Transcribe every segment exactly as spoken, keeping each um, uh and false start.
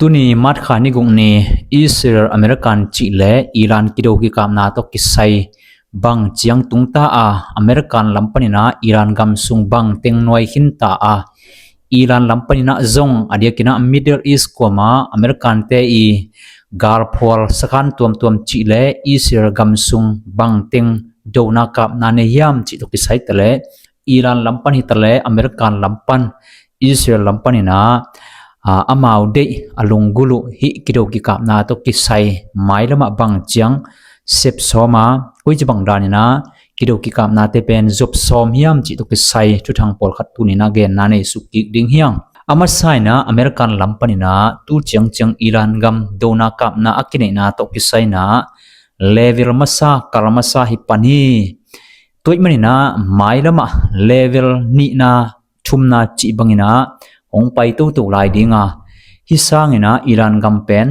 Tuni March kha ni guk ni Israel, American cih le Iran kido kikapna tawh kisai bang ciang tungta a, American lam panin ah Iran gam sung bang teng nuai khinta a, Iran lam panin ah zong a diakin ah Middle East kuama American te i galphual sakhan tuamtuam cih le Israel gam sung bang teng dona kapna nei hiam cih tawh kisai ta le, Iran lam pan hi ta le American lam pan, Israel lam panin ah, ah, amau deih a lunggulh uh hih kido kikapna tawh kisai mailamah bang ciang sep sawm a, koici bang danin ah kido kikapnate pen zop sawm hiam cih tawh kisai thuthang pawlkhat tunin ah genna nei suk kik ding hiang. A masa in ah American lam panin ah tu ciangciang Iran gam dona kapna a kineihna tawh kisai in ah level masa, kal masa hi pan hi. Tua ahih manin ah mailamah level nihna thumna cih bangin ah hong pai toto lai ding a, hih sangin ah Iran gam pen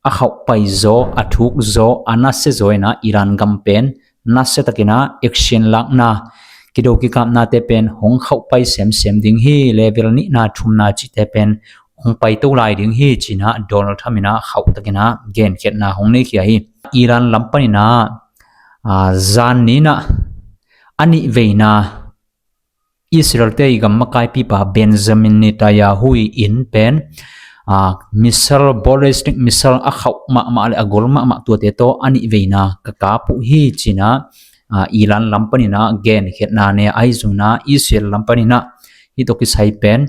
a khauh pai zaw, a thuk zaw, a nasia zaw in ah Iran gam pen nasia takin ah action lakna, kido kikapnate pen hong khauh pai semsem ding hi, level nihna thumna cihte pen hong pai to lai ding hi ci-in ah Donald Trump in ah khauh takin ah genkhiatna hong nei khia hi. Iran lam panin ah, ah, zan ni in ah a nih veina Israel te i gam makaipipa Benjamin Netanyahu i inn pen, ah, missile, ballistic missile a khauh mahmah le a gol mahmah tuate tawh a nih veina ka kap uh hi ci-in ah, ah, Iran lam panin ah genkhiatna nei a, ahi zongin ah Israel lam panin ah hih tawh kisai pen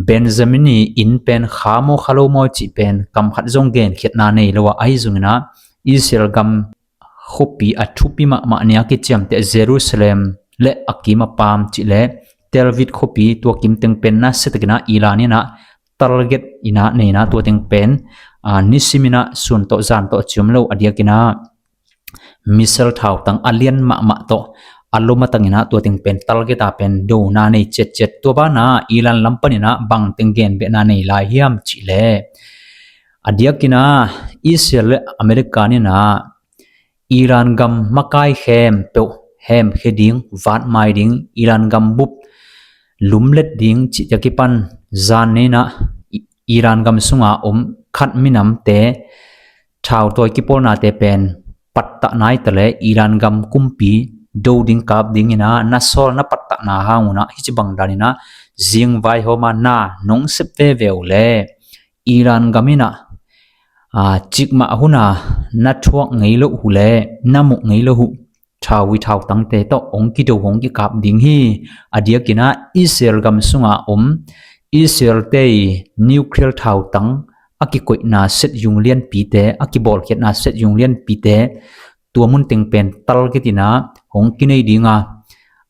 Benjamin i inn pen kha maw kha lo maw cih pen kam khat zong genkhiatna nei lo a, ahi zongin ah Israel gam khuapi a thupi mahmah ni a kiciamteh Jerusalem le a kim a pam cih le Tel Aviv khuapi tua kim teng pen nasia takin ah Iran in ah target in ah nei in ah tua teng pen, ah, nisim in ah sun tawh zan tawh a ci om lo a diakin ah missile thautang a lian mahmah tawh a lom a tang in ah tua teng pen target a pen dona nei ciatciat. Tua banah Iran lam panin ah bang teng genbehna nei lai hiam cih le a diakin ah Israel le America in ah Iran gam makai khempeuh hemkhia ding, vatmai ding, Iran gam bup lumlet ding cihte a kipan zan ni in ah I-, Iran gam sunga om khat minamte thautawi kipawlnate pen pattah nai ta le Iran gam kumpi do ding kap dingin ah na sawl na pattahna hang un ah hih ci bang danin ah zing vaihawm a na nong sep veve uh le Iran gam in ah, ah, cikmah hun a na thuak ngei loh uh le na muh ngei loh uh thaui thautangte tawh hong kido hong kikap ding hi. A diakin ah Israel gam sunga om Israel te i nuclear thautang a kikoihna set yung lianpite, a kibawlkhiatna set yung lianpite tua mun teng pen target in ah hong kinei ding a,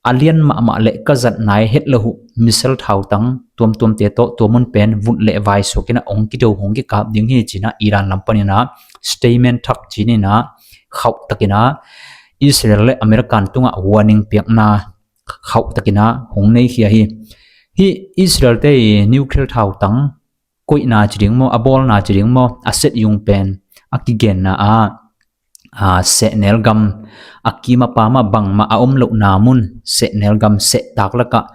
a lian mahmah le ka zat nai het loh uh missile thautang tuamtuamte tawh tua mun pen vut le vai suak in ah hong kido hong kikap ding hi ci-in ah Iran lam panin ah statement thak ci-in ah khauh takin ah Israel le American tungah warning piakna khauh takin ah hong nei khia hi. Hih Israel te i nuclear thautang koihna ci ding maw, a bawlna ci ding maw, a set yung pen a kigenna ah, ah, sehnel gam a kim a pam ah bangmah a om lohna mun sehnel gam sehtak lakah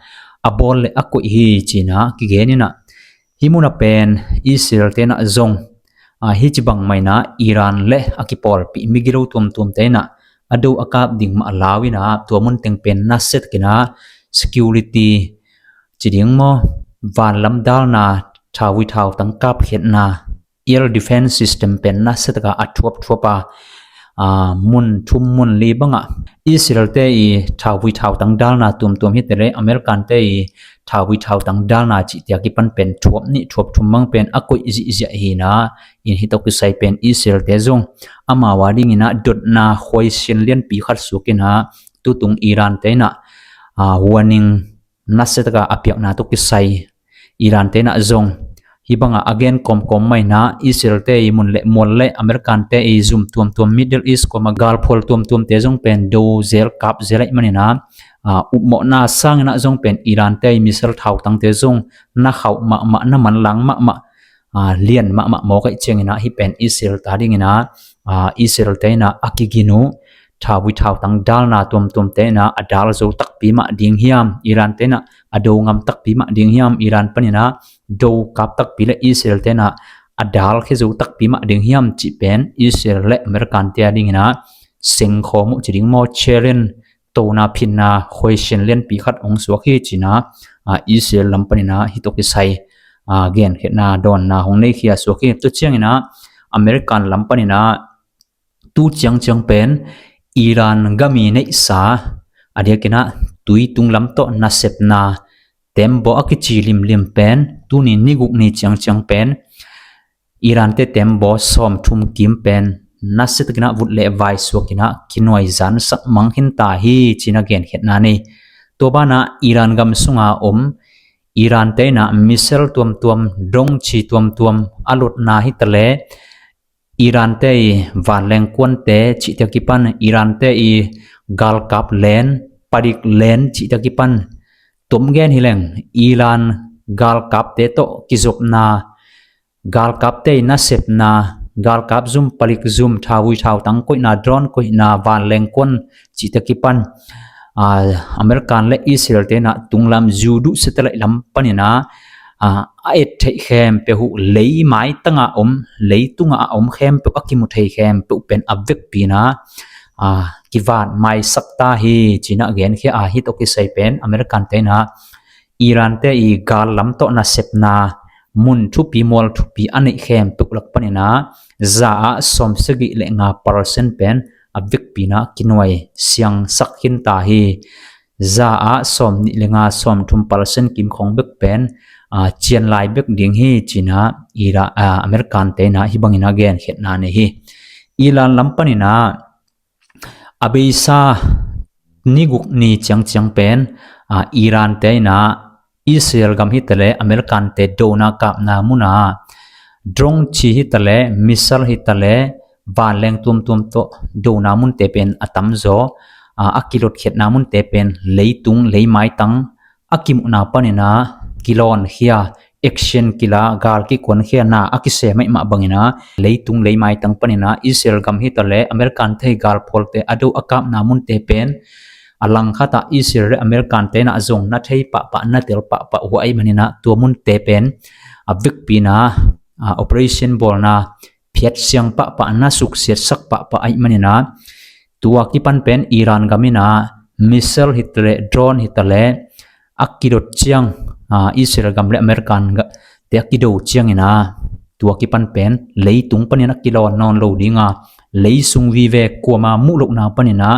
a bawl le a koih hi ci-in ah kigen in ah hih mun a pen Israel te in ah zong, ah, hih ci bang mah in ah Iran le a kipawlpih migilo tuamtuamte in ah a do a kap ding mah lau in ah tua mun teng pen nasia takin ah security ci ding maw, vanlam dalna, thaui thautang kapkhiatna, air defense system pen nasia taka a thuapthuap a, ah, mun thum mun li bangah Israel te i thaui thautang dalna tuamtuam hi ta le American te i thaui thautang dalna cihte a kipan pen thuap nih thuap thum bang pen a koih zihziah hi in ah, in hih tawh kisai pen Israel te zong amau a dingin ah dotna khuaisian lianpi khat suak in ah tutung Iran te in ah, ah, warning nasia taka a piakna tawh kisai Iran te in ah zong hih bangah a gen kawmkawm mah in ah Israel te i mun le mual le American te i zum tuamtuam Middle East kuama galphual tuamtuamte zong pen do zel kap zel ahih manin ah, ah, upmawhna sangin ah zong pen Iran te i missile thautangte zong na khauh mahmah, na manlang mahmah, ah, lian mahmah mawk ahih ciangin ah hih pen Israel ta dingin ah, ah, Israel te in ah a kigin uh thaui thautang dalna tuamtuamte in ah a dal zo takpi mah ding hiam, Iran te in ah a do ngam takpi mah ding hiam, Iran panin ah do kap takpi le Israel te in ah a dal khia zo takpi mah ding hiam cih pen Israel le American te a dingin ah sengkhawm uh ci ding maw, challenge, tona phinna, question lianpi khat hong suak hi ci-in ah, ah, Israel lam panin ah hih tawh kisai, ah, genkhiatna dawnna hong nei khia suak hi. Tua ciangin ah American lam panin ah tu ciangciang pen Iran gam i neihsa, a diakin ah tui tung lam tawh nasepna tembaw a kici limlim pen, tuni ni guk ni ciangciang pen Iran te tembaw sawmthum kim pen nasia takin ah vut le vai suakin ah kinuai zansak mang khin ta hi ci-in ah genkhiatna nei. Tua banah Iran gam sunga om Iran te in ah missile tuamtuam, drone ci tuamtuam a lotna hi ta leh, Iran te i vanleng kuante cihte a kipan, Iran te i galkap len, padik len cihte a kipan, tom gen hi leng, Iran galkapte tawh kizopna, galkapte i nasepna, galkap zum, palik zum, thauvui thautang koihna, drone koihna, vanleng kuan cihte a kipan, ah, American le Israel te in ah tunglam zu duh satellite lam panin ah, ah, a et theih khempeuh uh, lei maitang a om, leitung a om khempeuh, a kimu thei khempeuh pen a vekpi in ah, ah, kivat maisak ta hi ci-in ah genkhia a, hih tawh kisai pen American te in ah Iran te i gal lam tawh nasepna mun thupi, mual thupi a neih khempeuh lak panin ah za ah sawmsagih le nga percent pen a vekpi in ah kinuai siangsak khin ta hi. Za ah sawmnih le nga, sawmthum percent kim khawng bek pen, ah, cian lai bek ding hi ci-in ah Ira-, ah, American te in ah hih bangin ah genkhiatna nei hi. Iran lam panin ah a beisa ni guk ni ciangciang pen, ah, Iran te in ah Israel gam hi ta leh American te dona kapna mun ah drone ci hi ta leh, missile hi ta leh, vanleng tuamtuam tawh dona munte pen a tamzaw, ah, a kilotkhiatna munte pen leitung, leimaitang a kimuhna panin ah kilawnkhia, action kila, gal kikuankhia na a kisem ahih mah bangin ah leitung, leimaitang panin ah Israel gam hi ta leh American te i galphawlte a do a kapna munte pen a langkhat ah Israel le American te in ah zong na thei pahpah, na tel pahpah uh ahih manin ah tua munte pen a vekpi in ah, ah, operation bawlna phiat siang pahpah, na suksiatsak pahpah ahih manin ah tua kipan pen Iran gam in ah missile hi ta leh, drone hi ta leh, a kidot ciang, ah, Israel gam le American ga-, te a kido ciangin ah tua kipan pen leitung panin a kilawn nawn lo ding a, leisung vive kuama muh lohna panin ah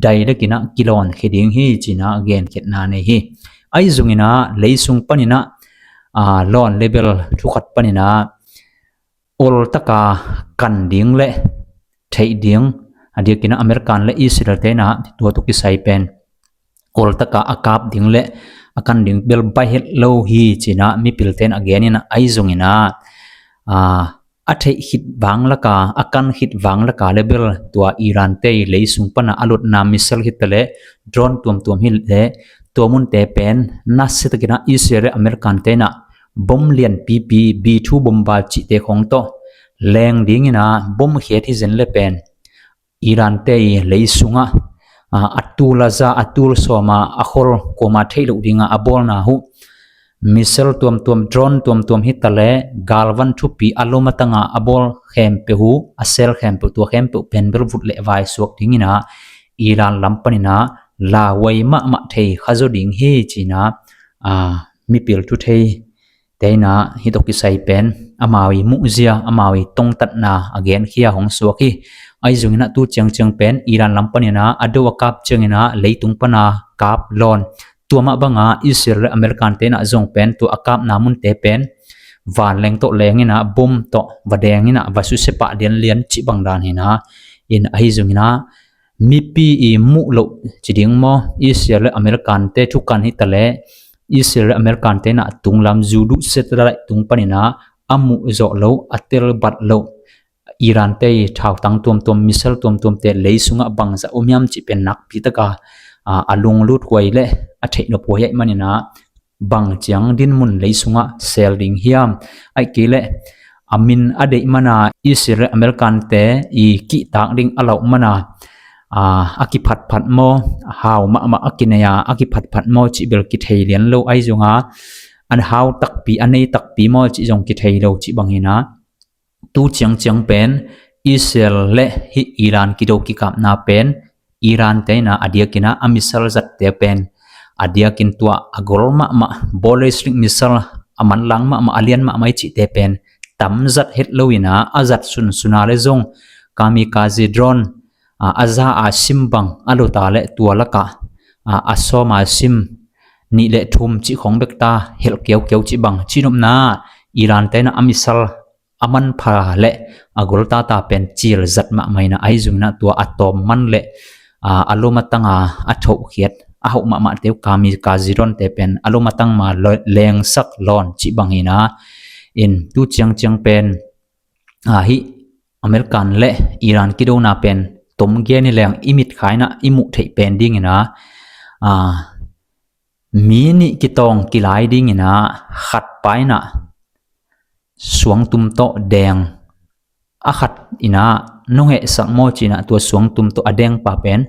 direct in ah kilawnkhia ding hi ci-in ah genkhiatna nei hi. Ahi zongin ah leisung panin ah, ah, lawn level thukhat panin ah oltaka kan ding le theih ding, a diakin ah American le Israel te in ah tua tawh kisai pen oltaka a kap ding le a kan ding bel baih het lo hi ci-in ah mipilte in a gen in ah, ahi zongin ah, ah, a theih khit vang laka, a kan khit vang laka le bel tua Iran te i leisung pan a a lotna missile hi ta leh, drone tuamtuam hi leh, tua munte pen nasia takin ah Israel le American te in ah bom lianpipi, B two bomber cihte khawng tawh leng dingin ah bom khiat hi zen le pen Iran te i leisung ah, ah, a tul a za, a tul sawm a, a khol kuama theih loh ding a a bawlna uh missile tuamtuam, drone tuamtuam hi ta leh, galvan thupi a lom a tang a a bawl khempeuh uh, a sel khempeuh, tua khempeuh pen bel vut le vai suak dingin ah Iran lam panin ah lauhuai mahmah thei kha zaw ding hi ci-in ah, ah, mipil thu thei te in ah hih tawh kisai pen amau i muhzia, amau i tongtatna a genkhia hong suak hi. Ahi zongin ah tu ciangciang pen Iran lam panin ah a do a kap ciangin ah leitung pan a kap lawn, tua mah bang a Israel le American te in ah zong pen tua a kapna munte pen vanleng tawh leng in ah, bom tawh va deng in ah, va susia pah lianlian cih bang dan hi in ah, in ahi zongin ah mipi i muh loh ci ding maw, Israel le American te thukan hi ta leh, Israel le American te in ah tunglam zu duh satellite tung panin ah a muh zawh loh, a tel bat loh Iran te i thautang tuamtuam, missile tuamtuam te leisung ah bangzah om hiam cih pen nakpi taka, ah, a lunglut huai le a theih nop huai ahih manin ah bang ciang dinmun leisung ah sel ding hiam? Ahih kei leh a min a deih man a Israel le American te i kihtak ding a lauh man a, ah, a kiphatphat maw, hau mahmah a kinei a, a kiphatphat maw cih bel kithei lian lo, ahi zong a, a hau takpi, a nei takpi maw cih zong kithei lo cih bangin ah Tu ciangciang pen Israel le hih Iran kido kikapna pen Iran te in ah a diakin ah a missile zatte pen a diakin tua a gol mahmah ballistic missile, a manlang mahmah, a lian mahmah i cihte pen tam zat het lo in ah a zat sunsun a le zong kamikaze drone, a, a za a sim bang a luta le tua lakah, a, a sawm a sim nih le thum cih khawng bek ta helh kiaukiau cih bang cihnopna Iran te in ah a missile a manpha le a gol tata pen cil zat mahmah in ah ahi zongin ah tua a tawm man le, a, a lum a tang a a thohkhiat a hauh mahmahte uh kamikaze drone te pen a lum a tang ma lo-, lengsak lawn cih bang hi in ah in tu ciangciang pen, a, hih American le Iran kidona pen tom gen hi leng i mitkha in ah i muh theih pen ding in ah, a, mi nih kitawng kilai ding in ah khat pa in ah suangtum tawh deng, a khat in ah nong hehsak maw ci in ah tua suangtum tawh a dengpa pen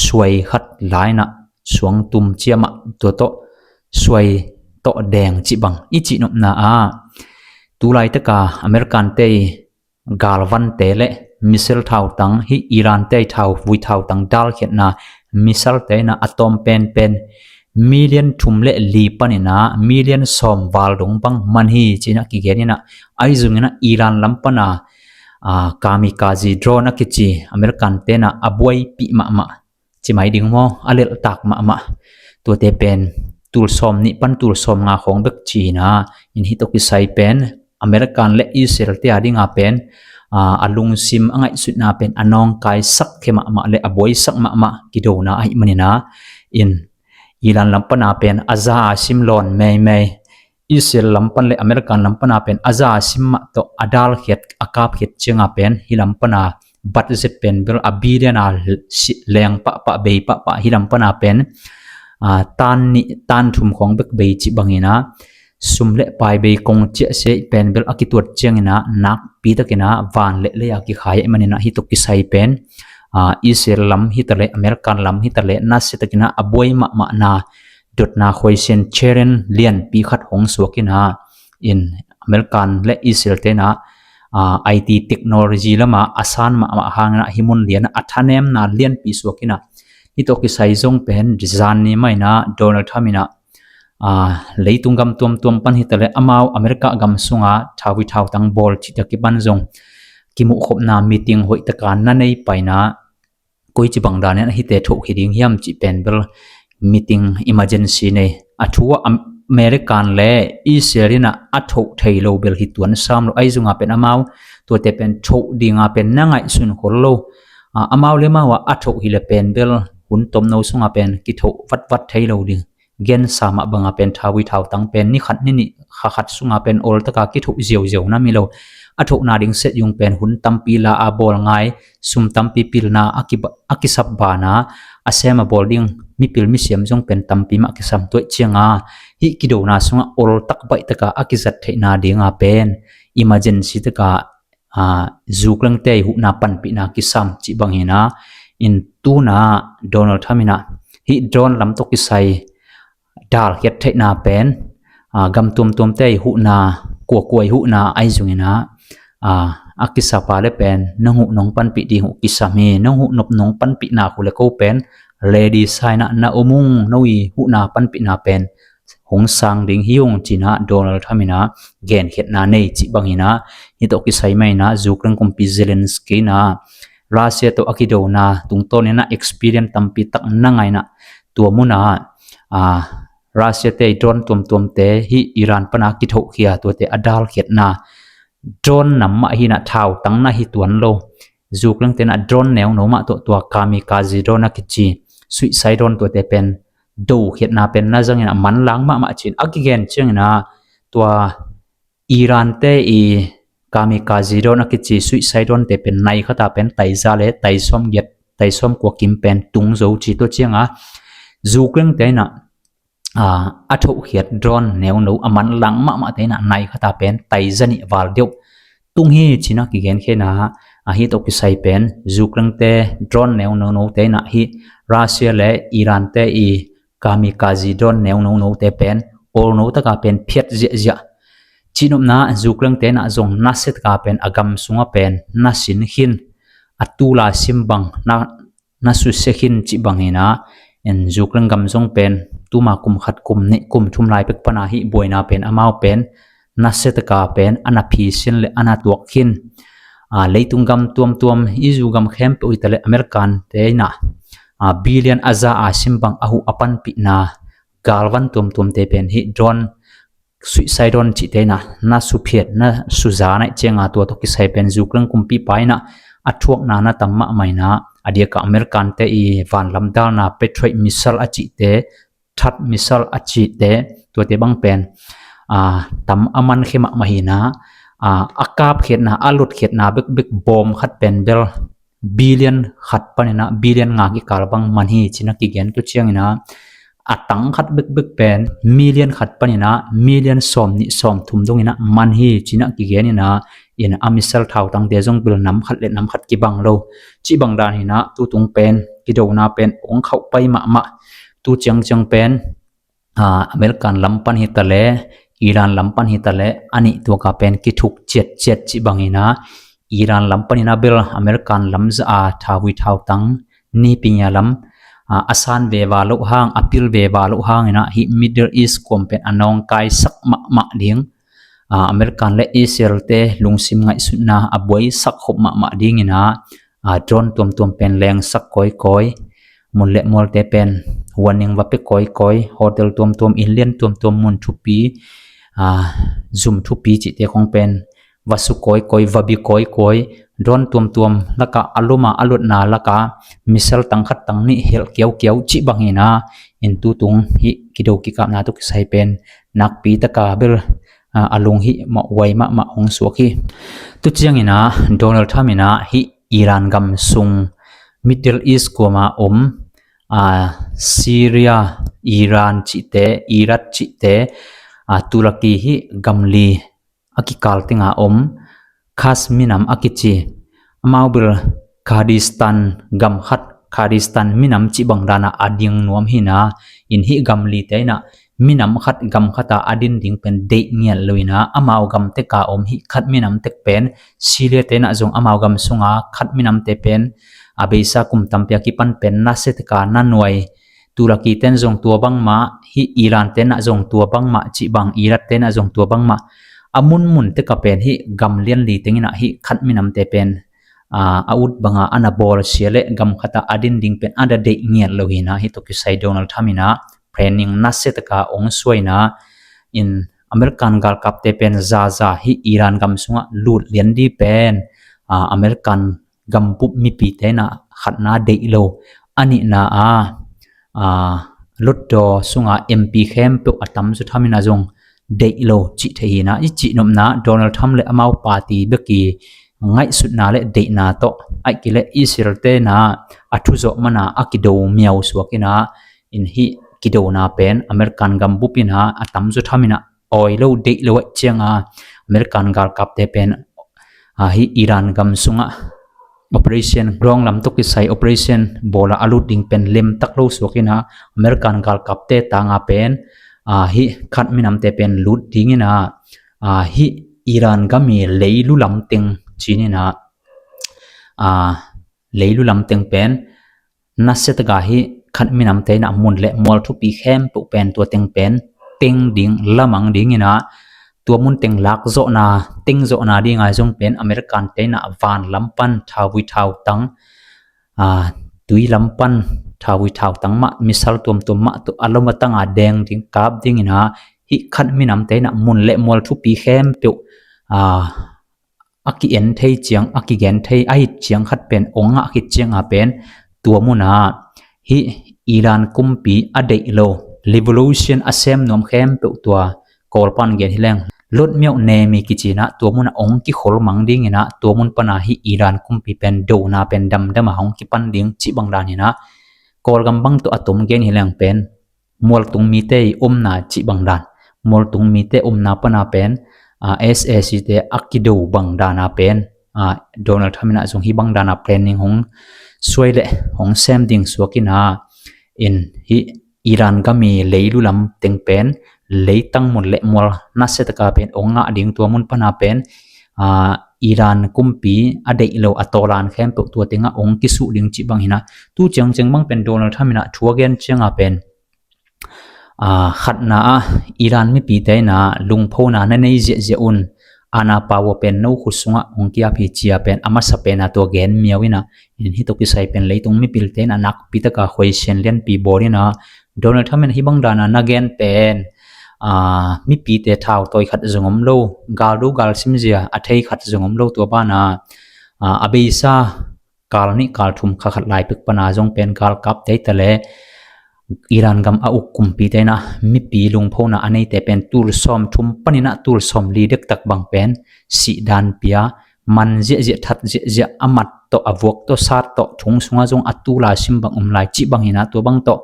suai khat la in ah suangtum ciamah tua tawh suai tawh deng cih bang i cihnopna ah tu laitaka American te i galvante le missile thautang, hih Iran te i thauvui thautang dalkhiatna missile te in ah a tawm penpen million thum le li pan in ah million sawm val dong bang man hi ci in ah kigen in ah ahi zongin ah Iran lam pan a, a, kamikaze drone a kici American te in ah a buaipih mahmah ci mai ding maw, a lelhtak mahmah tuate pen tul sawm nih pan tul sawm nga khawng bek ci in ah in hih tawh kisai pen American le Israel te a ding a pen, a, a lungsim a ngaihsutna pen a nawngkaisak khia mahmah le a buaisak mahmah kidona ahih man in ah in Iran lam pan a pen a za a sim lawn meimei, Israel lam pan le American lam pan a pen a za a sim mah tawh a dalkhiat a kapkhiat ciang a pen hih lam pan a budget pen bel a billion a si-, leng pahpah bei pahpah hih lam pan a pen, a, tan nih tan thum khawng bek bei cih bang in ah sum le pai bei kong ciah se pen bel a kituat ciang in ah nakpi tak in ah van le lei a kikhai ahih man in ah hih tawh kisai pen, a, Israel lam hi ta le American lam hi ta le nasia tak in ah a buai mahmahna dotna khuaisian challenge lianpi khat hong suak in ah in American le Israel te in ah, a, I T technology lam a a san mahmah hang in ah hih mun lian ah a thanemna lianpi suak in ah hih tawh kisai zong pen zan ni mah in ah Donald Trump in ah, a, leitung gam tuamtuam pan hi ta le amau America gam sung a thauvui thautang bawl cihte a kipan zong kimuhkhopna meeting hoih tak a na nei pai in ah koici bang dan in ah hihte thoh hi ding hiam cih pen bel meeting emergency nei. A thu ah Am-, American le Israel in ah a thoh thei lo bel hi tuan sam lo. Ahi zong a pen amau tuate pen thoh ding a pen na ngaihsun khol lo. A, amau le amau ah a thoh hi le pen bel hun tomno sung a pen kithoh vatvat thei lo ding. Gensa mah bang a pen thauvui thautang pen ni khat ni nih kha khat sung a pen ol tak a kithoh ziauziau nam hi lo. A thohna ding set yung pen hun tampi la a bawl ngai, sum tampi pilna a kiba-, a kisap ban a a sem a bawl ding mipil misiam zong pen tampi mah kisam tuaih ciang a hih kidona sung a ol tak baih tak a a kizat theihna ding a pen emergency tak a, a, Ukraine te i huhna panpihna kisam cih bang hi in ah in tu in ah Donald Trump in ah hih drone lam tawh kisai dalkhiat theihna pen, a, gam tuamtuam te i huhna, kuakua i huhna ahi zong in ah, a, a kisap a le pen nong huh nong panpih ding uh kisam hi, nong huh nop nong panpih nak uh le ko pen ready sa in ah na om ung, no i huhna panpihna pen hong sang ding hi ung ci in ah Donald Trump in ah genkhiatna nei cih bang hi in ah hih tawh kisai mah in ah Ukraine kumpi Zelensky in ah Russia tawh a kidona tungtawn in ah experience tampi tak na ngah in ah tua mun ah, a, Russia te i drone tuamtuamte hih Iran pan a kithohkhia tuate a dalkhiatna drone nam mah hi in ah thautang na hi tuan lo. Ukraine te in ah drone neuno mah tawh tua kamikaze drone a kici suicide drone tuate pen dokhiatna pen na zang in ah manlang mahmah ci in a kigen ciang in ah tua Iran te i kamikaze drone a kici suicide drone te pen nai khat a pen taiza le taisawm giat taisawm kua kim pen tung zo ci tua ciang a Ukraine te in ah, a, a thohkhiat drone neuno a manlang mahmah te in ah nai khat a pen taiza nih val deuh tung hi ci in a kigen khe in ah, a, hih tawh kisai pen Ukraine te drone neuno no te in ah hih Russia le Iran te i kamikaze drone neuno no te pen olno tak a pen phiat ziahziah Cihnopna, Ukraine te inah zong nasia taka pen a gam sungah pen na sin khin, a tula sim bang na, na susia khin cih bangin ah, in Ukraine gam zong pen tuma kum khat, kum nih, kum thum lai pek pana hih buaina pen amau pen nasia taka pen a na phisin le a na tuak khin. Leitung gam tuamtuam, i zu gam khempeuh hi ta le American te inah billion a za a sim bang a huh a panpihna galvan tuamtuamte pen hih drone, suicide drone cihte inah na suphiat, na suza naih cianga tua tawh kisai pen Ukraine kumpipa inah a thuakna na tam mahmah inah, a diaka American te i vanlam dalna Patriot missile a cihte, THAAD missile a cihte, tuate bang pen tam a mankhia mahmah hi inah, a kapkhiatna, a lotkhiatna bekbek bawm khat pen bel billion khat paninah billion nga kikal bang man hi cina kigen. Tua cianginah a tang khat bekbek pen million khat paninah million sawm nih sawm thum donginah man hi cina kigen inah, in a missile thautangte zong bel nam khat le nam khat kibang lo cih bang dan hinah, tutung pen kidona pen ong khauh pai mahmah. Tu ciangciang pen American lam pan hi ta le, Iran lam pan hi ta le, a nih tuaka pen kithuk ciatciat cih bangin ah, Iran lam panin ah bel American lam zah a thauvui thautang nipingia lam a san veva loh hang, a pil veva loh hangin ah hih Middle East kuam pen a nawngkaisak mahmah ding. American le Israel te lungsim ngaihsutna a buaisak khop mahmah dingin ah, drone tuamtuam pen lengsak kawikawi, mun le mualte pen warning va pia kawikawi, hotel tuamtuam, inn lian tuamtuam, mun thupi, zum thupi cihte khong pen va su kawikawi, va bi kawikawi, drone tuamtuam lakah, a luma a lotna lakah missile tang khat tang nih helh kiaukiau cih bangin ah, in tutung hih kido kikapna tawh kisai pen nakpi taka bel a lung hih mawhhuai mahmah hong suak hi. Tu ciangin ah Donald Trump in ah hih Iran gam sung, Middle East kuama om Syria, Iran cihte, Iraq cihte, Turkey hih gam li a kikal tenga om Kurds minam a kici, amau bel Kurdistan gam khat, Kurdistan minam cih bang dana a ding nuam hi inah, in hih gam lite inah minam khat gam khata a din ding pen deih ngiat lo inah, amau gam teka om hih Kurd minam tek pen, Syria te inah zong amau gam sunga Kurd minamte pen a beisa kum tampi a kipan pen nasia teka na nuai, Turkey ten zong tua bangmah, hih Iran te inah zong tua bangmah cih bang, Iraq te inah zong tua bangmah, a munmun teka pen hih gam lian li teng inah hih Kurd minamte pen a ut banga a na bawlsia le gam khata a din ding pen a da deih ngiat lo hi inah, hih tawh kisai Donald Trump in ah planning nasia taka ong suai inah, in American galkapte pen zaza hih Iran gam sungah lut lian di pen American gambup mipite inah khatna deih lo, a nihna a lotdaw sunga M P khempeuh a tamzaw tham inah zong deih lo cih thei hi inah, i cihnopna Donald Trump le amau party bek i ngaihsutna le deihna tawh, ahih kei leh Israel te inah a thuzawh mana a kido miau suak inah, in hih kidona pen American gambup inah a tamzaw tham inah awi lo, deih lo ahih cianga American galkapte pen hih Iran gam sungah operation, ground lam tawh kisai operation bawla a lut ding pen lemtak lo suak inah, American galkapte tanga pen hih Kurd minamte pen lut ding inah, hih Iran gam i leilu lamteng cin inah, leilu lamteng pen nasia taka hih Kurd minamte inah mun le mual thupi khempeuh pen tua teng pen teng ding, lamang ding inah, tua mun teng lakzawhna, tengzawhna dinga zong pen American te inah van lam pan thauvui thautang, tui lam pan thauvui thautang mah, missile tuamtuam mah tawh a luma tanga deng ding, kap ding inah, hih Kurd minamte inah mun le mual thupi khempeuh a ki-en thei ciang, a kigen thei, a hih ciang khat pen ong ngah khit cianga pen tua munah hih Iran kumpi a deih lo, revolution a sem nuam khempeuh, tua Kawlpan gen hi leng lotmiauh nemi kici inah, tua munah ong kikhol mang ding inah, tua mun pana hih Iran kumpi pen dona pen damdama hong kipan ding cih bang dan inah, Kawlgam bang tawh a tom gen hi leng pen mualtung mite i omna cih bang dan, mualtung mite omna pana pen SAC te a kido bang dana pen Donald Trump inah zong hih bang dana planning hong suai le hong sem ding suak inah, in hih Iran gam i leilu lamteng pen leitang mun le mual nasia taka pen ong ngah ding, tua mun pana pen, aa, Iran kumpi a deih lo a tawlan khempeuh tua tengah ong kisuh ding cih bang hi na. Tu ciangciang bang pen Donald Trump in ah thu a gen cianga pen, aa, khatna ah Iran mipite in ah lungphona na nei ziahziah un, aana power pen no khut sungah ong kiap hi cia pen a masa pena tua gen miau in ah, in hi tawh kisai pen leitung mipilte in ah nakpi taka khoisian lianpi bawl in ah, Donald Trump in hih bang dana na gen pen, aa, mipite thautawi khat zong om lo, galdo galsim zia a thei khat zong om lo, tua bana, aa, a beisa kal nih kal thum kha khat lai pek pana zong pen galkapte hi ta le Iran gam a uk kumpite in ah mipi lungphona a neite pen tul sawm thum panin ah tul sawm li dektak bang pen sihdan pia, man ziahziah, that ziahziah, a mat tawh, a vuak tawh, sat tawh, thung sungah zong a tula sim bang om lai cih bang hi na, tua bang tawh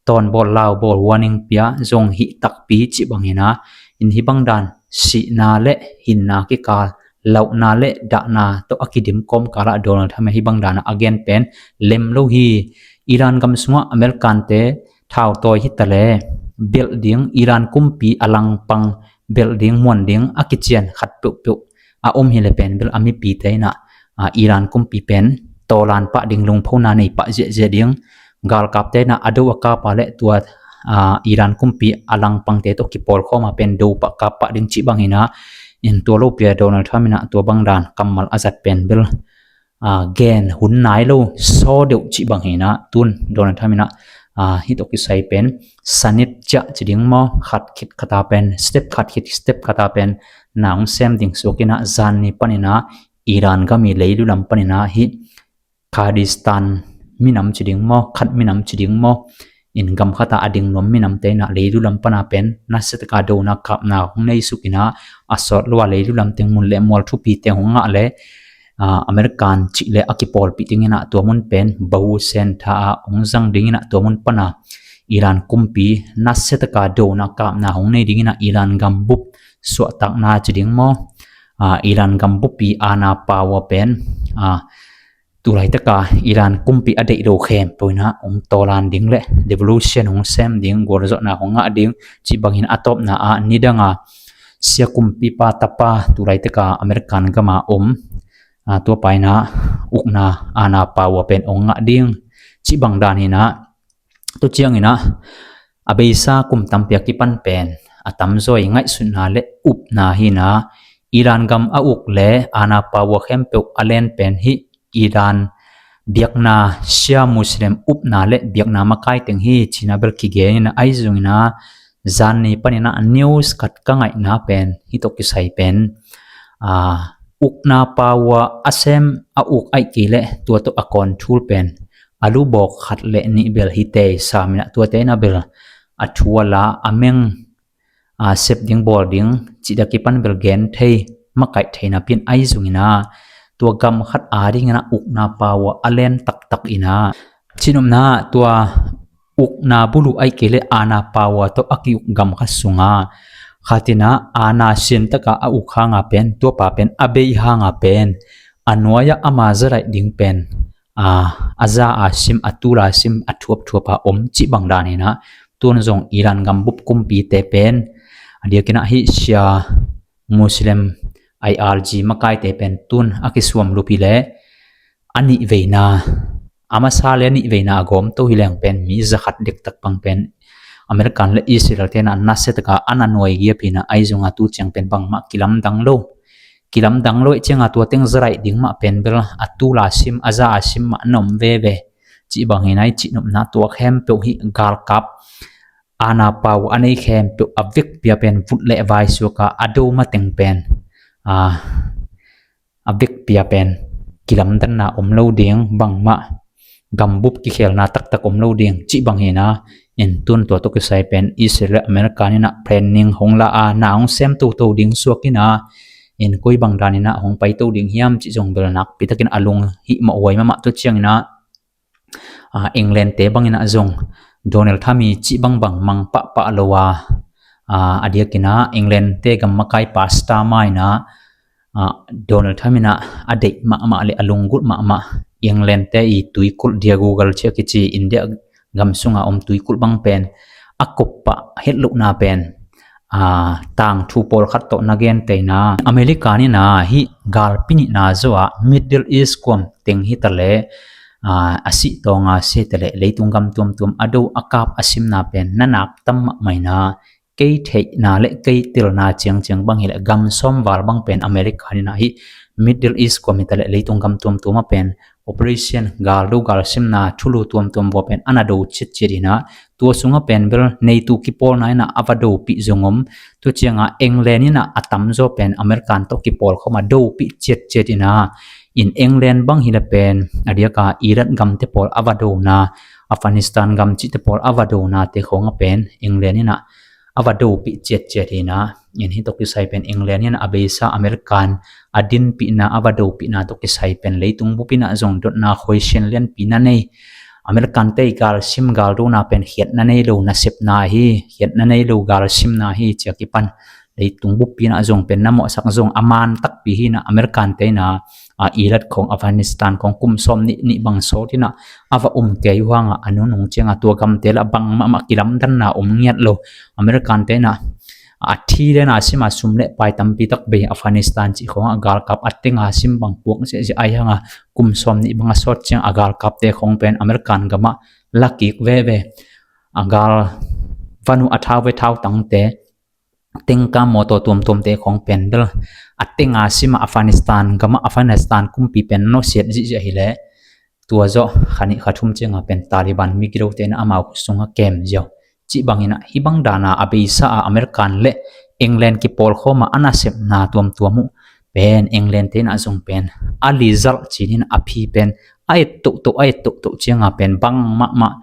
tawnbawl laubawl warning pia zong hih takpi cih bang hi na. In hih bang dan sihna le hinna kikal, lauhna le dahna tawh a kidim kawmkalah Donald Trump in hih bang dana a gen pen lem lo hi. Iran gam sungah Americante thautawi hi ta le belh ding, Iran kumpi a langpang belh ding, muan ding a kician khat peuhpeuh a om hi le pen bel a mipite in ah, aa, Iran kumpi pen tawlan pah ding, lungphona nei pah ziahziah ding, galkapte in ah a do a kapa le tua, aa, Iran kumpi a langpangte tawh kipawlkhawma pen do pah kap pah ding cih bang hi na. In tua lo pia Donald Trump in ah tua bang dan kammal a zat pen bel, aa, gen hun nai lo, saw deuh cih bang hi na. Tun Donald Trump in ah, aa, hi tawh kisai pen sanit ciah ci ding maw, khat khit khata pen step, khat khit step khata pen na ong sem ding suak in ah, zanni panin ah Iran gam i leilu lam panin ah hih Kurdistan minam ci ding maw, khat minam ci ding maw, in gam khata a ding nuam minamte in ah leilu lam pana pen nasia taka dona kapna hong nei suk in ah, a sawt lo a leilu lam teng mun le mual thupi teng hong ngah le, aa, American cih le a kipawlpih teng in ah tua mun pen bahu sen tha a hong zang ding in ah tua mun pana Iran kumpi nasia taka dona kapna hong nei ding in ah Iran gambup suahtakna ci ding maw, aa, Iran gambup i aana power pen, aa, tulaitaka Iran kumpi a deih lo khempeuh in ah hong tawlan ding le revolution hong sem ding, gualzawhna hong ngah ding cih bangin a tawpna ah nidanga sia kumpipa tapa tulaitaka American gama om, aa, tuapa in ah ukna aana power pen hong ngah ding cih bang dan hi na. Tu ciangin ah a beisa kum tampi a kipan pen a tamzaw i ngaihsutna le upna hi na. Iran gam a uk le aana power khempeuh a len pen hih Iran biakna, Shia Muslim upna le biakna makai teng hi ci-in ah bel kigen in ah, ahi zongin ah zanni panin ah news khat ka ngaihna pen hi tawh kisai pen, aa, ukna power a sem, a uk ahih kei leh tua tawh a control pen a lubawk khat le nih bel hi tei sam in ah tuate in ah bel a thu a la, a meng, aa, sep ding bawl ding cih a kipan bel gen thei, makaih theihna pi-in ahi zongin ah tua gam khat adingin ah ukna power a len taktak in ah, cihnopna ah tua ukna buluh ahih kei leh aana power tawh a ki-uk gam khat sunga khat in ah aana siantaka a uk hanga pen, tuapa pen a bei hanga pen a nuai-ah ama zalaih ding pen, aa, a za a sim, a tul a sim, a thuapthuap a om cih bang dan hi na. Tun zong Iran gambup kumpite pen a diakin ah hih Shia Muslim I R G makaite pen tun a kisuam lup hi leh a nih veina, a masa le a nih veina a gawmto hi leng pen mi za khat dektak bang pen American le Israel te in ah nasia taka a na nuai giap hi na. Ahi zongin ah tu ciang pen bangmah kilamdang lo. Kilamdang lo ahih ciangin ah tua teng zalaih ding mah pen bel a tul a sim, a za a sim mah na om veve cih bang hi na. I cihnopna tua khempeuh hih galkap, aana power a nei khempeuh a vekpi a pen vut le vai suak a, a do mateng pen, aa, a vekpi a pen kilamdanna om lo ding, bangmah gambup kikhelna taktak om lo ding cih bang hi na. In tun tua tawh kisai pen Israel le America in ah planning hong la a, na hong sem toto ding suak in ah, in koi bang dan in ah hong paito ding hiam cih zong bel nakpi takin a lunghimawh huai mahmah. Tua ciangin ah, aa, England te bangin ah zong Donald Trump i cih bangbang mang pahpah lo a, aa, a diakin ah England te gam makai pastor mah in ah, aa, Donald Trump in ah a deih mahmah le a lunggulh mahmah England te i tuikulh, Diaga Girl ci a kici, India gam sunga om tuikulh bang pen a koppah hetlohna pen, a, tangthu pawlkhat tawh na gentehna America nina hih galpi nihna zawah Middle East kuam teng hitaleh, a, a sih tawnga seh taleh leitung gam tuamtuam a do a kap a simna pen na nak tam mahmah ina, kei theihna le kei telna ciangciang bang hileh gam sawm val bang pen America nina hih Middle East kuam hitaleh leitung gam tuamtuam a pen operation galdo galsimna thulu tuamtuam vua pen ana do ciatciat ina, tua sunga pen bel neitu kipawlna ina a va dopih zong om. Tua cianga England ina a tamzaw pen American tawh kipawl khawma dopih ciatciat ina, in England bang hile pen a diaka Iraq gamte pawl a va dona, Afghanistan gam cihte pawl a va dona te khawnga pen England ina a va dopih ciatciat ina, in hih tawh kisai pen England ina a beisa American a dinpihna a va dopihna tawh kisai pen leitung bup ina zong dotna khuaisian lianpi na nei. American te i galsim galdona pen khiatna nei lo nasepna hi, khiatna nei lo galsimna hi cia kipan leitung buppi ina zong pen na mawhsak zong a man takpi hi ina American te ina, a, Iraq khawng Afghanistan khawng kum sawm nih nih bang sawt ina a va um kei uh hanga a nunung cianga tua gamte la bang mahmah kilamdanna om ngiat lo. American te ina a thi le na sima sum le pai tampi tak bei Afghanistan cih khawng a galkap a tenga sim bang puak ziahziah ai hanga kum sawm nih bang a sawt ciang a galkapte khawng pen American gama lakik veve. A gal vanu a thau ve thau tangte tengka mawtaw tuamtuamte khawng pen bel a tenga sima Afghanistan gama Afghanistan kumpi pen nawsiat zihziah hileh tua zawh khanih khathum cianga pen Taliban migilote ina amau khut sunga kem ziau. Cih bangina hih bang dana a beisa a American le England kipawl khawma a nasepna tuamtuam uh pen England te ina zong pen a lizalh cinin a phi pen a et tohtoh a et tohtoh cianga pen bang mahmah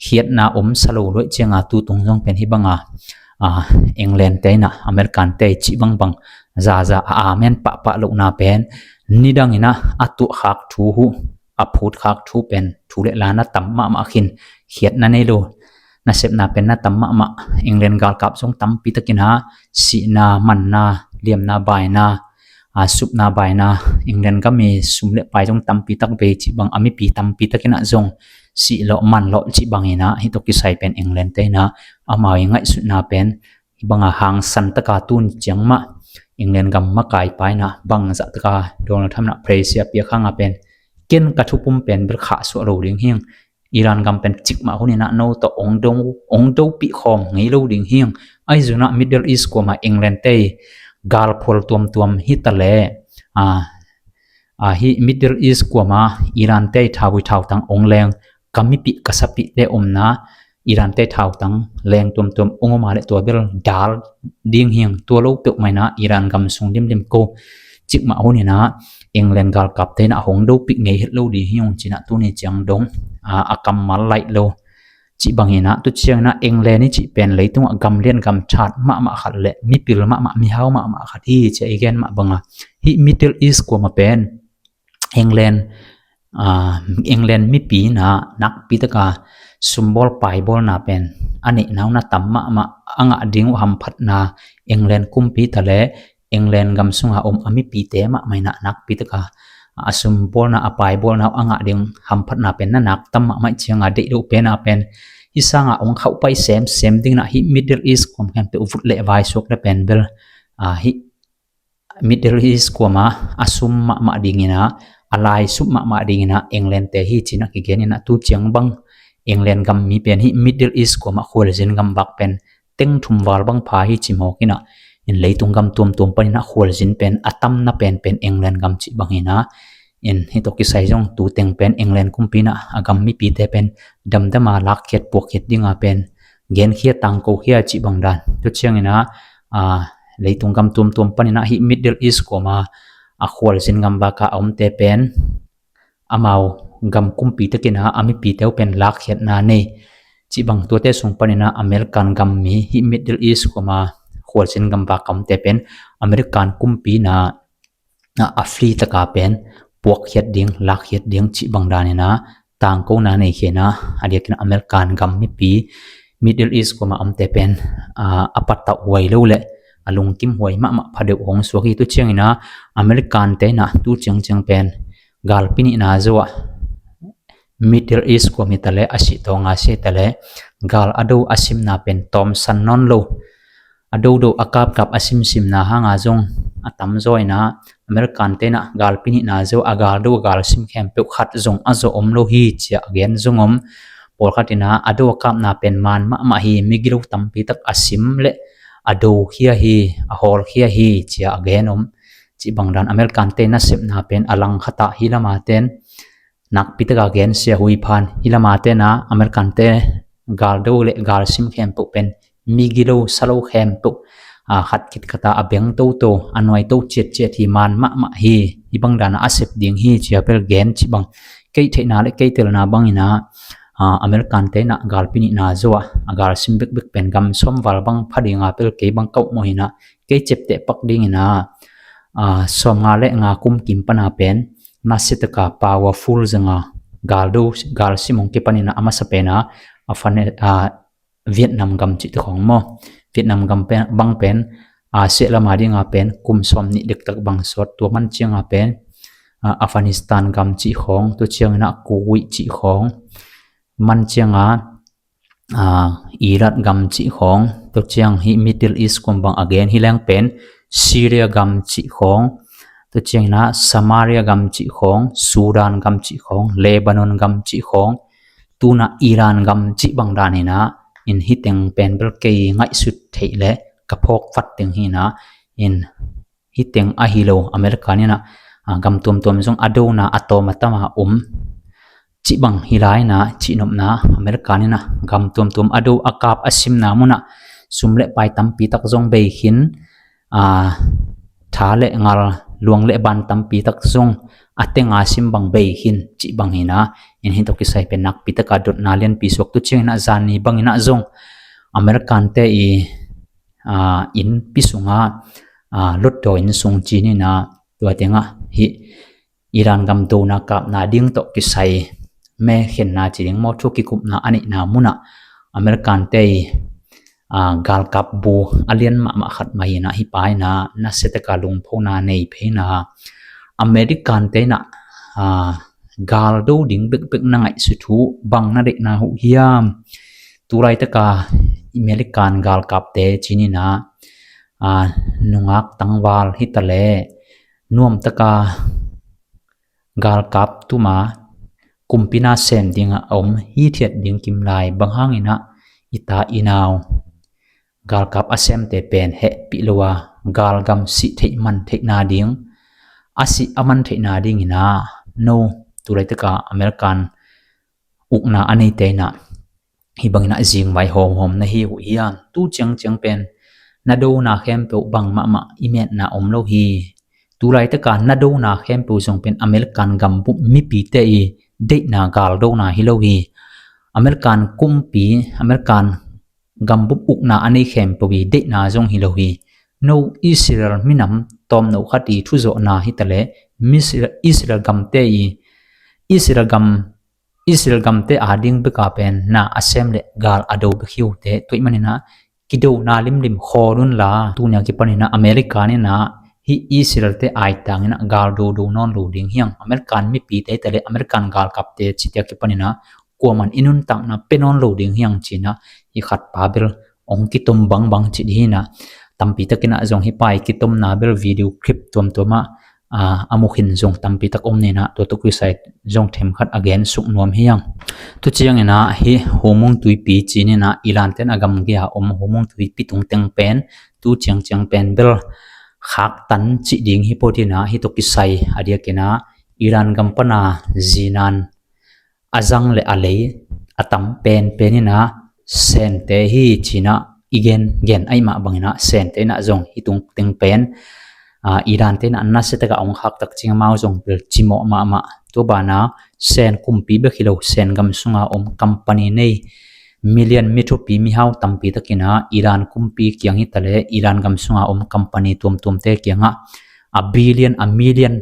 khiatna om sa lo luaih cianga tutung zong pen hih banga, a, England te ina American te cih bangbang zaza a amen pahpah lohna pen nidang ina a tuahkhak thu uh a phutkhak thu pen thu le la na tam mahmah khin khiatna nei lo nasepna pen na tam mahmah. England galkap zong tampi takina sihna manna liamna baina, a, supna baina England gami sum le pai zong tampi tak bei cih bang a mipi tampi takina zong sihlawh manlawh cih bangina hih tawh kisai pen England te ina amau i ngaihsutna pen hih banga hangsan taka tun ciang mah England gam makai paina bangzah taka Donald Trump na pressure piak hanga pen ken ka thupum pen bel khahsuah lo ding hing. Iran gam pen cikmah hun ina no tawh ong do ong dopih khawm ngei lo ding hing. Ahi zuna Middle East kuama England te galphual tuamtuam hitaleh, a, a, hih Middle East kuama Iran te thauvui thautang ong leng ka mipih ka sapihte omna Iran te thautang leng tuamtuam ong oma le tua bel dal ding hing. Tua lo peuhmah ina Iran gam sung limlim ko cikmah hun ina England galkapte ina hong dopih ngei het lo ding hing cina tuni ciang dong, a, a kammal laih lo. Cih bangina tu ciangina England i cih pen leitungah gamlian gamthat mahmah khat le mipil mahmah mihau mahmah khat hi cia i gen mah banga hih Middle East kuama pen England, a, England mipi ina nakpi taka sumbawl paibawlna pen a neihna uh na tam mahmah a ngah ding uh hamphatna England kumpi taleh England gam sunga om a mipite mahmah ina nakpi taka a sumbawlna a paibawlna uh a ngah ding hamphatna pen na nak tam mahmah cianga deih loh pena pen hih sanga ong khauh pai semsem dingina hih Middle East kuam khempeuh vut le vaisuak le pen bel, a, hih Middle East kuama a sum mahmah dingina a laisup mahmah dingina England te hi cina kigenina tu ciang bang England gam mi pen hih Middle East kuama khualzin gam vak pen teng thum val bang pha hi ci mawkina in leitung gam tuamtuam panina khualzin pen a tamna penpen England gam cih bangina in hih tawh kisai zong tu teng pen England kumpina a gam mipite pen damdama lakkhiat puakkhiat dinga pen genkhiat tangkokhia cih bangdan tu ciangina, a, leitung gam tuamtuam panina hih Middle East kuama a khualzin gam baka a omte pen amau gam kumpi takina a mipite uh pen lakkhiatna nei cih bang tuate sung panina American gam mi hih Middle East kuama khualzin gam baka omte pen American kumpina a, a free taka pen puakkhiat ding lakkhiat ding cih bangdanina tangkona nei khena a diakina American gam mipi Middle East kuama omte pen, a, a patauh huai lo le a lungkim huai mahmah phadeuh hong suak hi tu ciangina American te ina tu ciangciang pen galpi nihna zawah Middle East kuam hitaleh a sih tawnga sih taleh gal a do a simna pen tawmsan nawn lo. a dodo a kapkap a simsimna hanga zong a tamzaw inah American te inah galpi nihna zo a galdo a galsim khempeuh khat zong a zawh om lo hi ci-a a gen zong om. Pawlkhat inah a do a kapna pen maan mahmah hi, migilo tampi tak a sim le a do khia hi, a hawl khia hi ci-a a gen om. Cih bangdan American te nasepna pen a langkhatah hi lama ten nakpi taka gensia hui phan hi lama tena American te galdo le galsim khempeuh pen migilo salo khempeuh a khat khit khata a beng toto a nuai to ciatciat hi, maan mahmah hi, hi bangdana a sep ding hi ci-a bel gen. Cih bang kei theihna le kei telna bangina American te inah galpi nihna zo a galsim bekbek pen gam sawm val bang pha dinga bel kei bang kauhmawh hina kei cepteh pak dingina sawmnga le nga kum kim pana pen nasia taka powerful zanga galdo galsim hong kipanina a masa pena a fane a Vietnam gam cih te khawng maw, Vietnam gam pen bang pen a seh lama dinga pen kum sawm nih dektak bang sawt. Tua man cianga pen Afghanistan gam cih khawng, tua ciangina Kuwait cih khawng, man cianga Iraq gam cih khawng, tua ciang hi Middle East kum bang a gen hi leng pen Syria gam cih khawng, tua ciangina Somalia gam cih khawng, Sudan gam cih khawng, Lebanon gam cih khawng, tuna Iran gam cih bangdan hina in hiteng pen bel kei ngaihsut theih le ka phawk fat teng hina in hiteng ahi lo American inah gam tuamtuam zong a dona a tawm a tama om. Cih bang hi laina cihnopna American inah gam tuamtuam a do a kap a simna munah sum le pai tampi tak zong bei khin, tha le ngal luang le ban tampi tak zong a tenga sim bang bei khin cih bang hina in hito kisai pen nakpi taka dotna lianpi suak. Tu ciangina zani bangina zong American te i inn pi sunga lotdaw inn sung cinina tua tengah hi Iran gam dona kapna ding tawh kisai mekhenna ci ding maw, thu kikupna a neihna munah American te i galkap bu a lian mahmah khat mah hina hi paina nasia taka lungphona nei pheina American te inah galdo ding bekbek na ngaihsut uh bang na deihna uh hiam? Tulaitaka American galkapte cinina nungak tangval hitaleh nuamtaka galkap tuma kumpi na sem dinga a om hithiat ding kimlai bang hangina i ta i nau galkap a semte pen hehpih lo a galgam sih theih man theihna ding, a sih a man theihna dingina no tulaitaka American ukna a neite inah hi bangina zingvai hawmhawm na hi uh hiam? Tu ciangciang pen na dona khempeuh bang mahmah i metna om lo hi. Tulaitaka na dona khempeuh zong pen American gambup mipite i deihna galdona hi lo hi. American kumpi, American gambup ukna a nei khempeuh i deihna zong hi lo hi. No Israel minam tawmno khat i thuzawhna hitaleh Israel gamte i Israel gam Israel gamte ading beka pen na a sem le gal a do bek hi uhte tuih manina kidona limlim khawl unla tunia kipanina America nina hi Israel te aitangina gal do do nawn lo ding hiang. American mipite hitaleh American galkapte citia kipanina kuaman i nuntakna pe nawn lo ding hiang cina hi khat pa bel ong kitom bangbang ci dihina tampi takina zong hi pai kitomna bel video clip tuamtuama a mukhin zong tampi tak om nina tua tuk kisai zong themkhat a gen suk nuam hiang. Tu ciangina hi humung tuipi cinina Iran ten a gamgia om humung tuipi tungteng pen tu ciangciang pen bel khaktan ci ding hi potina hi tuk kisai a diakina Iran gam pana zinan a zang le a lei a tam penpenina sente hi cina i gen gen aimah bangina sente ina zong hi tungteng pen Iran te ina nasia taka ong khak tak cinga mau zong pil cimawh mahmah. Tua bana sen kumpi bek hi lo sen gam sunga om company nei million mi thupi mihau tampi takina Iran kumpi kiang hitaleh Iran gam sunga om company tuamtuamte kiangah a billion a million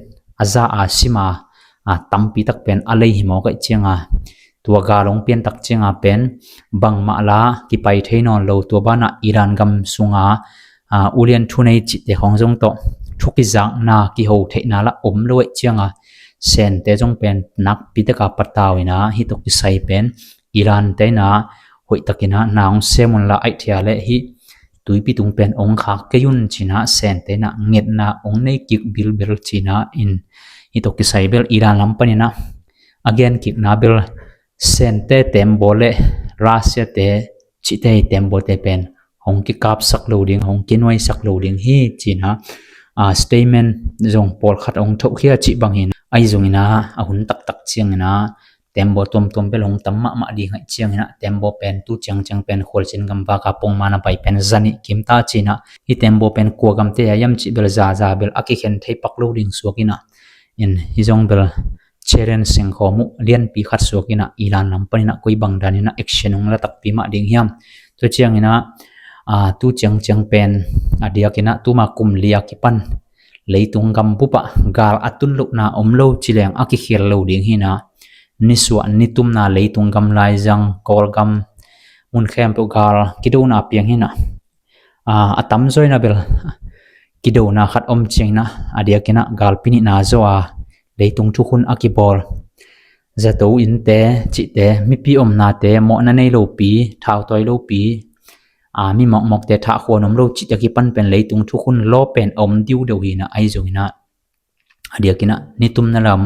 a za a sima a tampi tak pen a lei hi mawk aih cianga tua gal ong pian tak cianga pen bangmah la kipai thei nawn lo. Tua bana Iran gam sunga ulian thunei cihte khawng zong tawh thu kizakna kiho theihna la om lo aih cianga sente zong pen nakpi taka patau ina hi tuk kisai pen Iran te ina hoih takina na ong sem unla aih thia le hi tuipi tung pen ong khak kei un ci-in ah Sente in ah ngetna ong nei kik bilbil ci-in ah in, hih tawh kisai bel Iran lam panin ah a gen kikna bel Sente tembaw le Russia te cihte i tembawte pen hong kikapsak lo ding, hong kinuaisak lo ding hi ci-in ah, ah, statement zong pawlkhat hong thohkhia cih bangin ahi zongin ah a hun taktak ciangin ah tembaw tuamtuam bel hong tam mahmah ding ahih ciangin ah tembaw pen tu ciangciang pen khualzin gamvak a pongman a pai pen zanih kim ta ci-in ah hih tembaw pen kua gamte a hiam cih bel zaza bel a kikhen thei pak lo ding suak in ah in hih zong bel challenge sengkhawm uh lianpi khat suak in ah Iran lam panin ah koi bang danin ah action hong la takpi mah ding hiam. Tua ciangin ah, ah, tu ciangciang pen a diakin ah tuma kum li a kipan leitung gam bup ah gal a tun lohna om lo ci leng a kikhial lo ding hi-in ah nisuah nitumna leitung gam laizang Kawlgam mun khempeuh gal kidona piang hi-in ah, ah, a tamzaw in ah bel kidona khat om ciangin ah a diakin ah galpi nihna zaw a leitung thukhun a kibawl zato innte cihte, mipi omnate, mawhna nei lopi, thautawi lopi, ah, mi mawkmawkte thahkhua nuam lo cihte a kipan pen leitung thukhun law pen a om diudeuh hi-in ah ahi zongin ah a diakin ah nitumna lam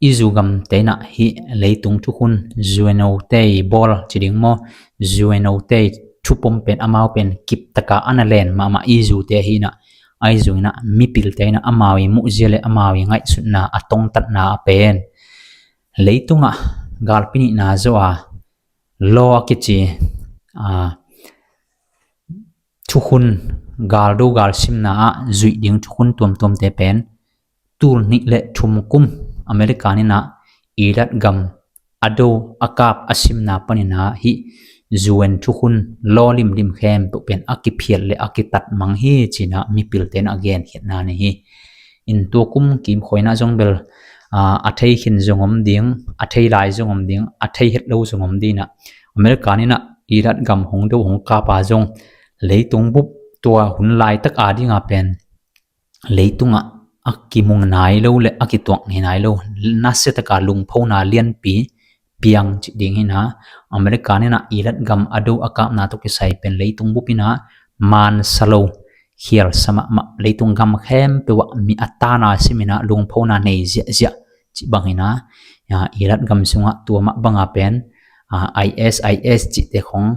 i zu gamte in ah hih leitung thukhun U N O te i bawl ci ding maw, U N O te i thupom pen amau pen kiptaka a na len mahmah i zute hi-in ah ahi zongin ah mipilte in ah amau i muhzia le amau i ngaihsutna a tongtatna a pen leitungah galpi nihna zaw a law a kici, ah, thukhun galdo galsimna ah zuih ding thukhun tuamtuamte pen tul nih le thum kum America in ah Iraq gam a do a kap a simna panin ah hih U N thukhun law limlim khempeuh pen a kiphial le a kitat mang hi ci-in ah mipilte in ah genkhiatna nei hi. In tua kum kimkhuaina zong bel, ah, a thei khin zong om ding, a thei lai zong om ding, a thei het lo zong om ding in ah America in ah Iraq gam hong do hong kap a zong leitung bup tua hun laitak a ding a pen leitungah a kimung nai lo le a kituak ngei nai lo nasia taka lungphona lianpi piang cih ding hi-in ah America in ah Iraq gam a do a kapna tawh kisai pen leitung bup in ah mansa lo khialsa mahmah leitung gam khempeuh ah mi a tana sim in ah lungphona nei ziahziah cih bang hi-in ah, ya, Iraq gam sungah tua mah banga pen, ah, I S, I S cihte khong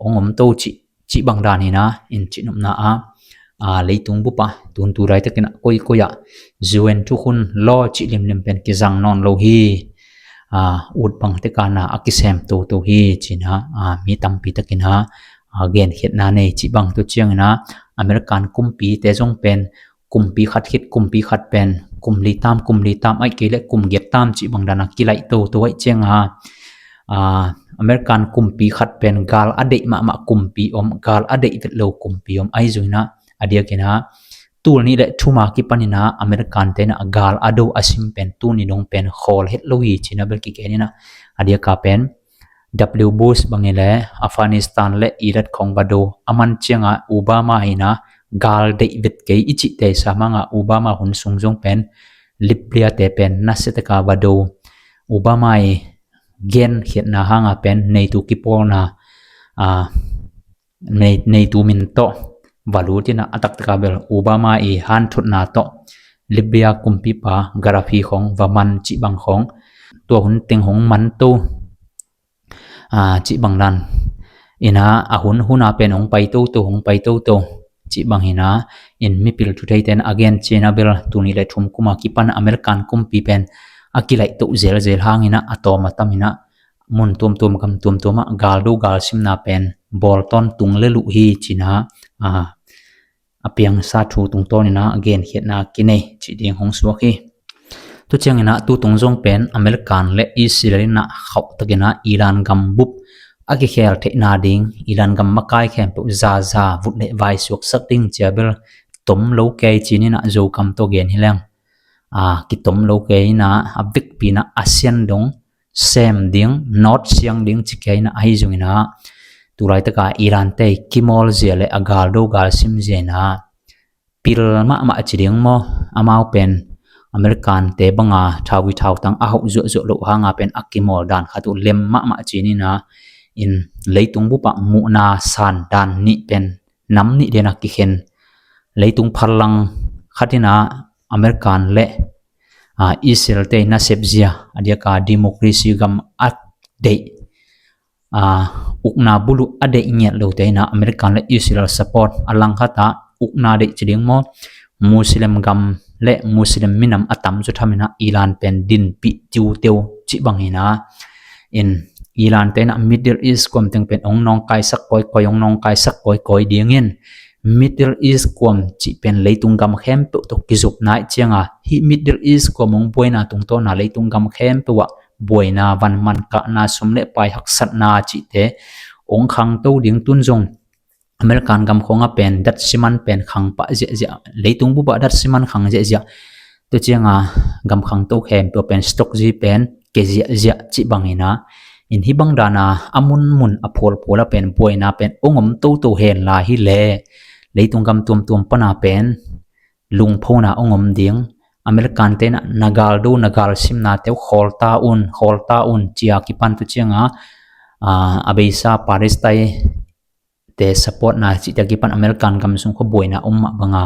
hong om to cih cih bang dan hi-in ah in cihnopna ah, ah, leitung bup ah tun tu laitakin ah koikoi ah U N thukhun law cih limlim pen kizang nawn lo hi. Ah, ut bang tekah na a kisem toto hi ci-in ah, ah, mi tampi takin ah, ah, genkhiatna nei cih bang tua ciangin ah American kumpite zong pen kumpi khat khit kumpi khat pen kum li tam kum li tam ahih kei leh kum giat tam cih bang dan a kilaih toto ahih ciang a, ah, American kumpi khat pen gal a deih mahmah kumpi om, gal a deih vet lo kumpi om ahi zongin ah a diakin ah tul nih le thum a kipanin ah American te in ah gal a do a sim pen tuni dong pen khawl het lo hi ci-in ah bel kigen in ah a diak a pen W Bush bang hi leh Afghanistan le Iraq khong va do a man ciang a Obama hi-in ah gal deih vet kei i cihte sam hang a Obama hun sung zong pen Libya te pen nasia taka va do. Obama i genkhiatna hang a pen NATO kipawlna, ah, NATO min tawh va lut in ah a taktak a bel Obama i hanthotna tawh Libya kumpipa Gaddafi khong va man cih bang khong tua hun teng hong man to, ah, cih bang dan in ah a hun hun a pen hong pai toto hong pai toto cih bang hi-in ah in mipil thutheite in a gen ciang a bel tul nih le thum kum a kipan American kumpi pen a kilaih to zelzel hangin ah a tawm a tam in ah mun tuamtuam gam tuamtuam ah galdo galsimna pen bawl tawntung le luh hi ci-in ah, ah, a piangsa thu tungtawnin ah genkhiatna kinei cih ding hong suak hi. Tua ciangin ah tu tung zong pen American le Israel in ah khauh takin ah Iran gam bup a kikhel theihna ding Iran gam makai khempeuh zaza vut le vai suaksak ding ci a bel tom lo kei ci-in ah Zokam tawh gen hi leng, ah, kitom lo kei in ah a vekpi in ah a sian dong sem ding, not siang ding ci kei in ah ahi zongin ah tu laitaka Iran te i kimawl zia le a galdo galsim zia in ah pil mahmah ci ding maw, amau pen American te banga thawi thautang a hauh zuahzuah loh hang a pen a kimawl dan khat uh lem mahmah ci-in ah in leitung bup ah muhna san dan nih pen nam nih dena kikhen, leitung pharlang khat ina American le, ah, Israel te nasep zia, a diaka democracy gam a deih, ah, ukna buluh a deih ngiat lote ina American le Israel support, a langkhata ukna deih ci ding maw, Muslim gam le Muslim minam a tam cu tham ina Iran pen dinpih tiuteu ci bang ina, in Iran te ina Middle East kuam teng pen ong nawngkaisak kawikawi, ong nawngkaisak kawikawi dingin Middle East kuam cih pen leitung gam khempeuh tawh kizopna ih cianga, hih Middle East kuam ong buaina tungtawna leitung gam khempeuh ah buaina, van man kahna, sum le pai haksatna cihte ong khangto ding. Tun zong American gam khawngah pen datsi man pen khang pah ziahziah, leitung bupah datsi man khang ziahziah. Tua cianga gam khangto khempeuh pen stock zi pen ke ziahziah cih bang ina, in hih bang dana a munmun a phualphuala pen buaina pen ong om toto hen lai hi le, leitung gam tuamtuam pana pen lungphona ong om ding. American te ina na galdo, na galsimna teu khawl ta un, khawl ta un cia kipan tua cianga, ah, a beisa Palestine te support na cihte kipan American gam sung khuabuaina om mah banga,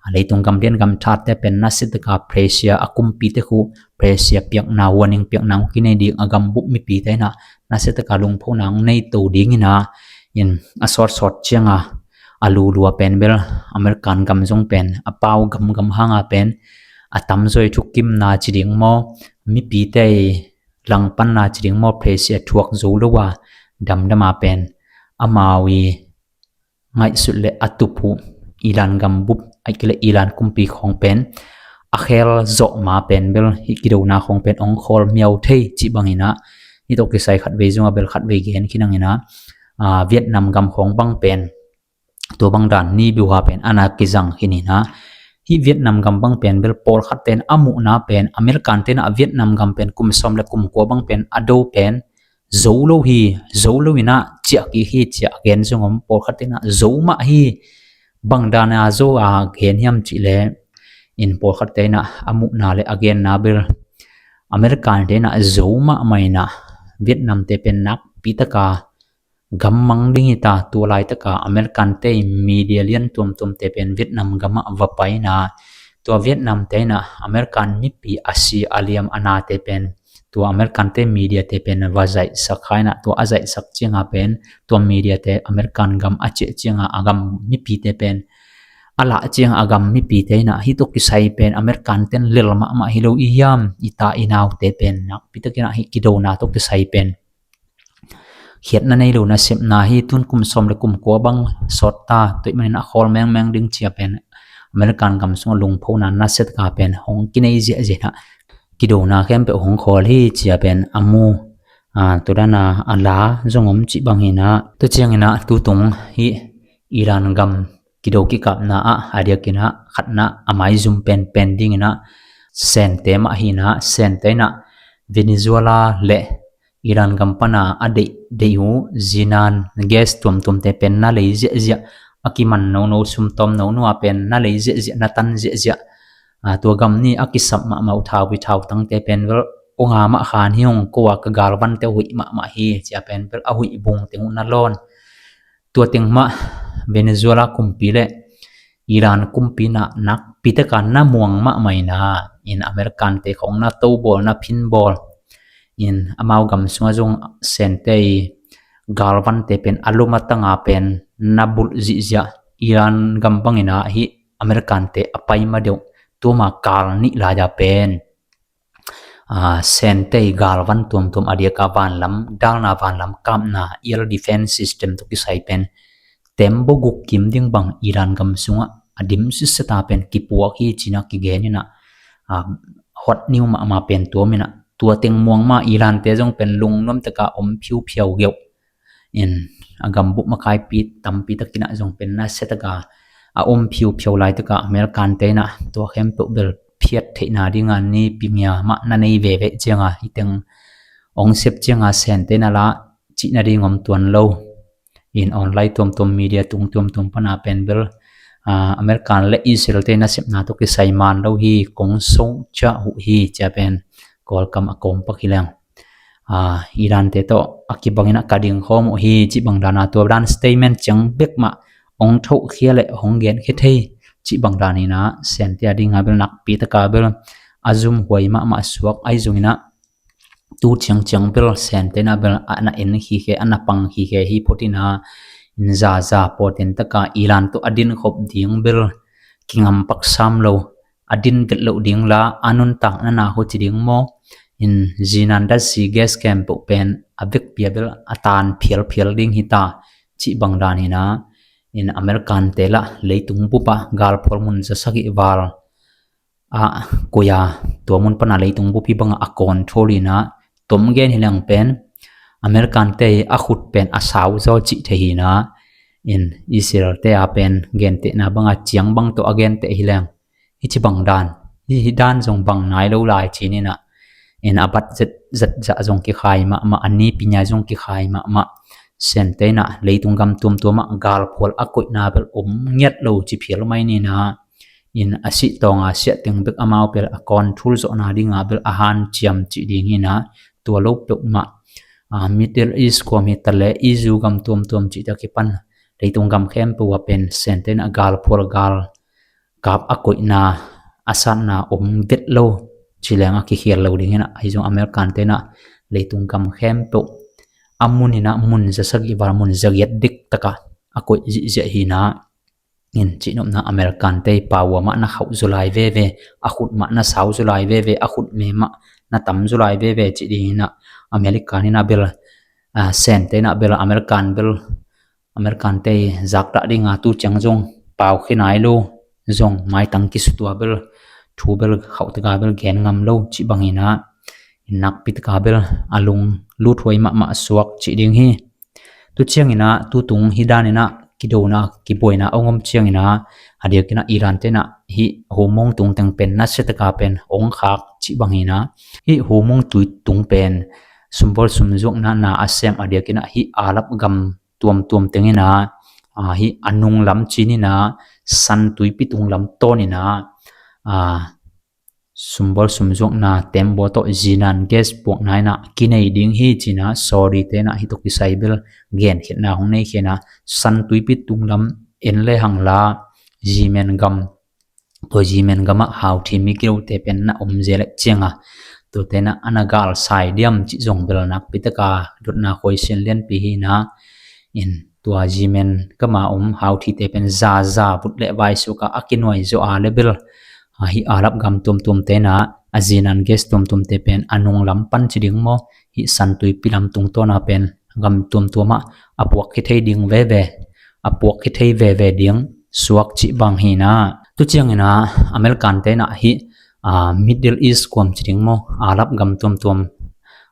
a leitung gam lian gam thate pen nasia taka pressure, a kumpite khu pressure piakna, warning piakna ong kinei ding, a gambup mipite ina nasia taka lungphona ong nei to ding ina, in a sawtsawt cianga a lulua pen bel American gam zong pen a pau gamgam hanga pen a tamzaw ih thukimna ci ding maw, mipite ih langpanna ci ding maw, pressure thuak zo lo a damdama pen amau ih ngaihsut le a tup uh Iran gambup, ahih kei le Iran kumpi khawng pen a khel zawh ma pen bel hih kidona khawng pen ong khawl miau thei cih bang ina, hih tawh kisai khatvei zong a bel khatvei gen khin ang ina, ah, Vietnam gam khawng bang pen tua bang dan ni biuha pen ana kizang khin ina, hih Vietnam gam bang pen bel pawlkhat ten a muhna pen American ten a Vietnam gam pen kum sawm le kum kua bang pen a do pen zo lo hi, zo lo ina ciah kik hi ciah gen zong om, pawlkhat ten a zo mah hi. Bang dana zo a gen hiam cih le, in pawlkhat ten a a muhna le a genna bel American ten a zo mahmah ina Vietnam te pen nakpi taka gammang ding hi ta, tua laitaka American te media lian tuamtuamte pen Vietnam gamah va pai ina, tua Vietnam te ina American mipi a si a liam a nate pen tua American te media te pen va zaihsak kha ina, tua a zaihsak cianga pen tua media te American gam a ciah cianga a gam mipite pen a lah cianga a gam mipite ina hih tawh kisai pen American ten lel mahmah hi lo ih hiam, i ta i naute pen nakpi takin a hih kidona tawh kisai pen khiatna nei lo nasepna hi. Tun kum sawm le kum kua bang sawt ta, tua ih manin a khawl mengmeng ding cia pen American gam sungah lungphona nasia taka pen hong kinei ziahziah ina kidona khempeuh hong khawl hi cia pen a mu, ah, tua dana a la zong om cih bang ina, tua ciang ina tutung hih Iran gam kido kikapna ah a diakin a khatna a maizum penpen ding ina Sente mah hi ina, Sente ina Venezuela le Iran gam pana a deih deih uh zinan gas tuamtuamte pen na lei ziahziah, a kiman nono, sumtawm nono a pen na lei ziahziah, na tan ziahziah. Ah, tua gam ni a kisap mahmah uh thaupui thautangte pen bel ong a mah khan hi ung, ko a ka galvante huih mahmah hi cia pen bel a huih bung teng uh na lawn. Tua teng mah Venezuela kumpi le Iran kumpi ina nakpi taka na muang mahmah ina, in American te khawng na tobawl, na phinbawl, in amau gam sungah zong Sente ih galvante pen a lum a tanga pen na bulh zihziah. Iran gam bang ina hih American te a pai ma deuh, tua ma kal nih lai a pen, ah, Sente ih galvan tuamtuam a diaka vanlam, dalna vanlam kapna air defense system tawh kisai pen tembaw guk kim ding bang Iran gam sungah a dim sisata pen kipuak hi ci ina kigen ina, ah, hot news mahmah pen tua om ina, tua teng muang mah Iran te zong pen lungnuam taka om phiuphiau geuh. In a gambup makaipi tampi takin a zong pen nasia taka a om phiuphiau laitaka American te ina tua khempeuh bel phiat theihna dinga ni pimia mah na nei veve cianga hih teng ong sep cianga Sente ina la cihna ding om tuan lo. In online tuamtuam media tung tuamtuam pana pen bel, ah, American le Israel te nasepna tawh kisai man lo hi, kong so ciah uh hi cia pen Kawlkam a kawm pak hi leng. Ah, Iran te tawh a kibang ina ka ding khawm uh hi cih bang dana tua dan statement ciang bek mah hong thohkhia le hong genkhia thei cih bang dan hi na, Sente a ding a bel nakpi taka bel a zumhuai mahmah suak ahi zongin ah, tu ciangciang bel Sente in ah bel a na en khikhe, a na pang khikhe hi phot in ah, in zaza pawten taka Iran tawh a din khop ding bel kingam pak sam lo, a din vet loh ding la, a nuntakna na hu ci ding maw, in zinan datsi gas khempeuh pen a vekpi a bel a tan phialphial ding hi ta cih bang dan hi na, in American te lah leitung bup ah galphual mun za sagih val a koih a, tua mun pan a leitung bup hi bang a control hi na, tom gen hi leng pen American te a khut pen a sau zaw cih thei hi na, in Israel te a pen gentehna bang a ciang bang tawh a genteh hi leng, hi ci bang dan, hi, hi dan zong bang nai lo lai ci ni na, in a bat zet zet zah zong kikhai mahmah, a nipi nya zong kikhai mahmah. Sente in ah leitung gam tuamtuam ah galphual a koihna bel om ngiat lo ci phial mai ni na, in a sih tawng a siah teng bek amau bel a control zawhna ding a bel a hanciam cih ding hi na, tua lo peuhmah, a, Middle East kuam hi ta le, E U gam tuamtuam cih ta kipan leitung gam khempeuh a pen Sente in ah galphual gal kap a koihna, a satna om vet lo ci leng a kikhial lo ding hi na, ahi zong American te in ah leitung gam khempeuh a mun in ah mun za sagih val, mun za giat dik taka a koih zihziah hi na, in cihnopna American te pau a mah na khauh zaw lai veve, a khut mah na sau zaw lai veve, a khut me mah na tam zaw lai veve cih ding hi na, American in ah bel, a, Sente in ah bel American bel American te zakdah ding a tu ciang zong pau khe nai lo, zong maitang kisutua bel, thu bel khauh taka bel gen ngam lo cih bang hi na, in nakpi taka bel a lung luthuai mahmah suak cih ding hi. Tu ciangin ah tu tung hi dan in ah kidona kibuaina ong om ciangin ah, a diakin ah Iran te in ah hih Hormuz tung teng pen nasia taka pen ong khak cih bang hi na, hih Hormuz tui tung pen sumbawl sumzuakna na a sem a diakin ah hih Arab gam tuamtuam teng in ah, a, hih a nung lam cin in ah, San tuipi tung lam tawn in ah, a, sumbawl sumzuakna tembaw tawh zinan gas puakna in ah kinei ding hi ci in ah, Saudi te in ah hih tawh kisai bel genkhiatna hong nei khin ah, San tuipi tung lam en le hang la, Yemen gam, tua Yemen gam ah Houthi migilote pen na om zel leh ciang a, tuate in ah a na galsai diam cih zong bel nakpi taka dotna khuaisian lianpi hi na, in tua Yemen gam a om Houthi te pen zaza vut le vaisuak a a kinuai zaw a le bel, a, hih Arab gam tuamtuam te in ah a zinan gas tuamtuam te pen a nung lam pan ci ding maw, hih San tuipi lam tungtawn a pen gam tuamtuam ah a puak khia thei ding veve, a puak khia thei veve ding suak cih bang hi na. Tu ciangin ah American te in ah hih, a, Middle East kuam ci ding maw, Arab gam tuamtuam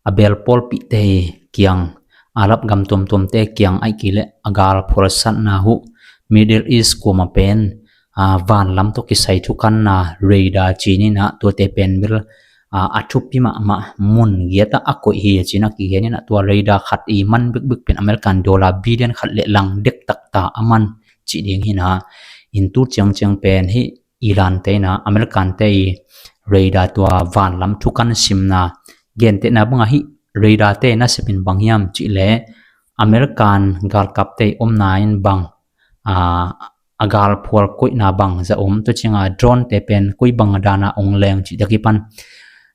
a bel pawlpihte hi kiang, Arab gam tuamtuamte kiang ahih kei leh a galphual satna huh Middle East kuam a pen, a, vanlam tawh kisai thukanna radar cin in ah tuate pen bel, a, a thupi mahmah mun giat ah a koih hi a cin a kigen in ah, tua radar khat i man bekbek pen American dollar billion khat le lang dektak ta a man cih ding hi na. In tu ciangciang pen hih Iran te in ah American te i radar tua vanlam thukan simna, gentehna bang a hih radar te nasep in bang hiam cih leh American galkap te i omna in bang, a, a galphual koihna bang za om, tua ciang a drone te pen koi bang a dan a ong leng cih ta kipan,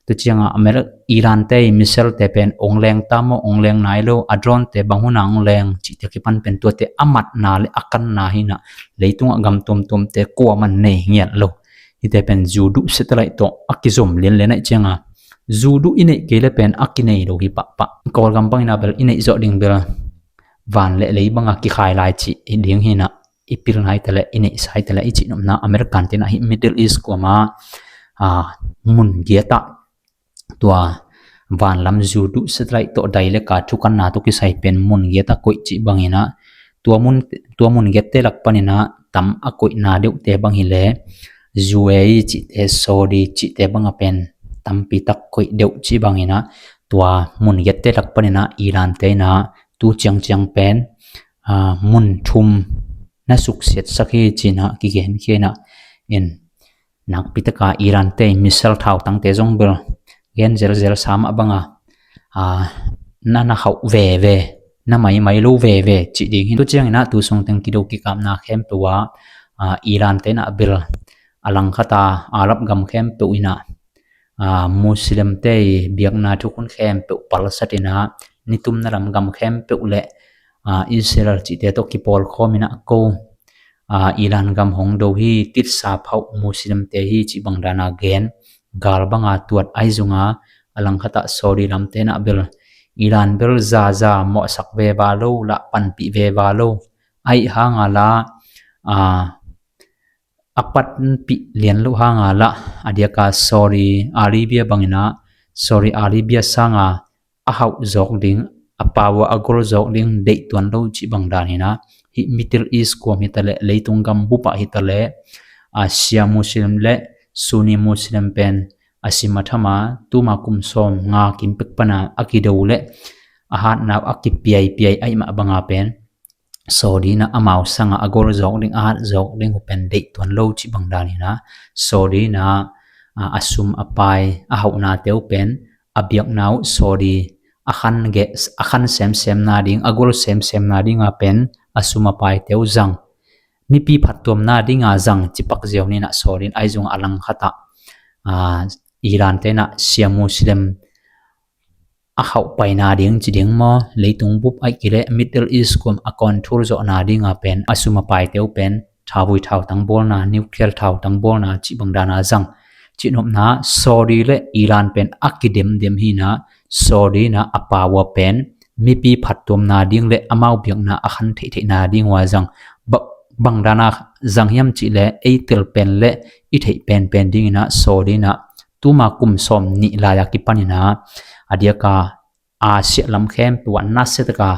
tua ciang a Ameri-, Iran te i missile te pen ong leng ta maw, ong leng nai lo, a drone te bang hun a ong leng cih ta kipan pen tuate a matna le a kanna hi na, leitung ah gam tuamtuamte kuaman nei ngiat lo. Hihte pen zu duh satellite tawh a kizom lianlian ahih ciang a, zu duh i neih kei le pen a kinei lo hi pahpah. Kawlgam bang in ah bel i neih zawh ding bel van le lei bang a kikhai lai cih ding hi na, i pilna hi ta leh, i neihsa hi ta leh, i cihnopna American te in ah hih Middle East kuam a, a, mun giat ah tua vanlam zu duh satellite tawh dai le ka thukanna tawh kisai pen mun giat ah koih cih bang in ah, tua mun, tua mun giatte lak pan in ah tam a koihna deuhte bang hi leh U A E cihte, Saudi cihte bang a pen tampi tak koih deuh cih bang in ah, tua mun giatte lak pan in ah Iran te in ah tu ciangciang pen, a, mun thum na suksiatsak hi ci in ah kigen khin ah, in nakpi taka Iran te i missile thautangte zong bel gen zelzel sa mah bang a, a, na na khauh veve, na maimai lo veve cih ding hi. Tua ciangin ah tu sung teng kido kikapna khempeuh ah, ah, Iran te in ah bel a langkhat ah Arab gam khempeuh in ah, ah, Muslim te i biakna thukhun khempeuh palsat in ah, nitumna lam gam khempeuh le, ah, Israel cihte tawh kipawlkhawm in ah ko, ah, Iran gam hong do hi, titsa phauh Muslim te hi cih bang dan a gen, gal bang a tuat ahi zong a, a langkhat ah Saudi lam te in ah bel Iran bel zaza mawhsak veva lo, lah panpih veva lo, ahi hang a lah, ah, a panpih lian loh hang a lah, a diak a Saudi Arabia bang in ah, Saudi Arabia sang a a hauh zawk ding, a power a gol zawk ding deih tuan lo cih bang dan hi in ah, hih Middle East kuam hi ta leh, leitung gam bup ah hi ta leh, a Shia Muslim le Sunni Muslim pen a sim a tham a, tuma kum sawm nga kim pek pan a a kido le a hatna uh a kipiaipiai ahih mah bang a pen Saudi in ah amau sang a a gol zawk ding, a hat zawk ding uh pen deih tuan lo cih bang dan hi in ah, Saudi in ah, ah, a sum a pai a hauhnate uh pen a biakna uh Saudi a khan geh, a khan semsemna ding, a gol semsemna ding a pen a sum a paite uh zang. Mipi phattuamna ding a zang cih pak ziau ni in ah Saudi in ahi zong a langkhat ah, ah, Iran te in ah Shia Muslim a hauh paina ding ci ding maw, leitung bup ahih kei leh Middle East kuam a control zawhna ding a pen a sum a paite uh pen thauvui thautang bawlna, nuclear thautang bawlna cih bang dan a zang. Cihnopna, Saudi le Iran pen a kidemdem hi in ah, Saudi in ah a power pen mipi phattuamna ding le amau biakna a khan theihtheihna ding uh a zang. Ba-, bang dan a zang hiam cih leh, ei tel pen le i theih penpen ding in ah Saudi in ah tuma kum sawm nih lai a kipan in ah, a diak a Asia lam khempeuh ah nasia tak a,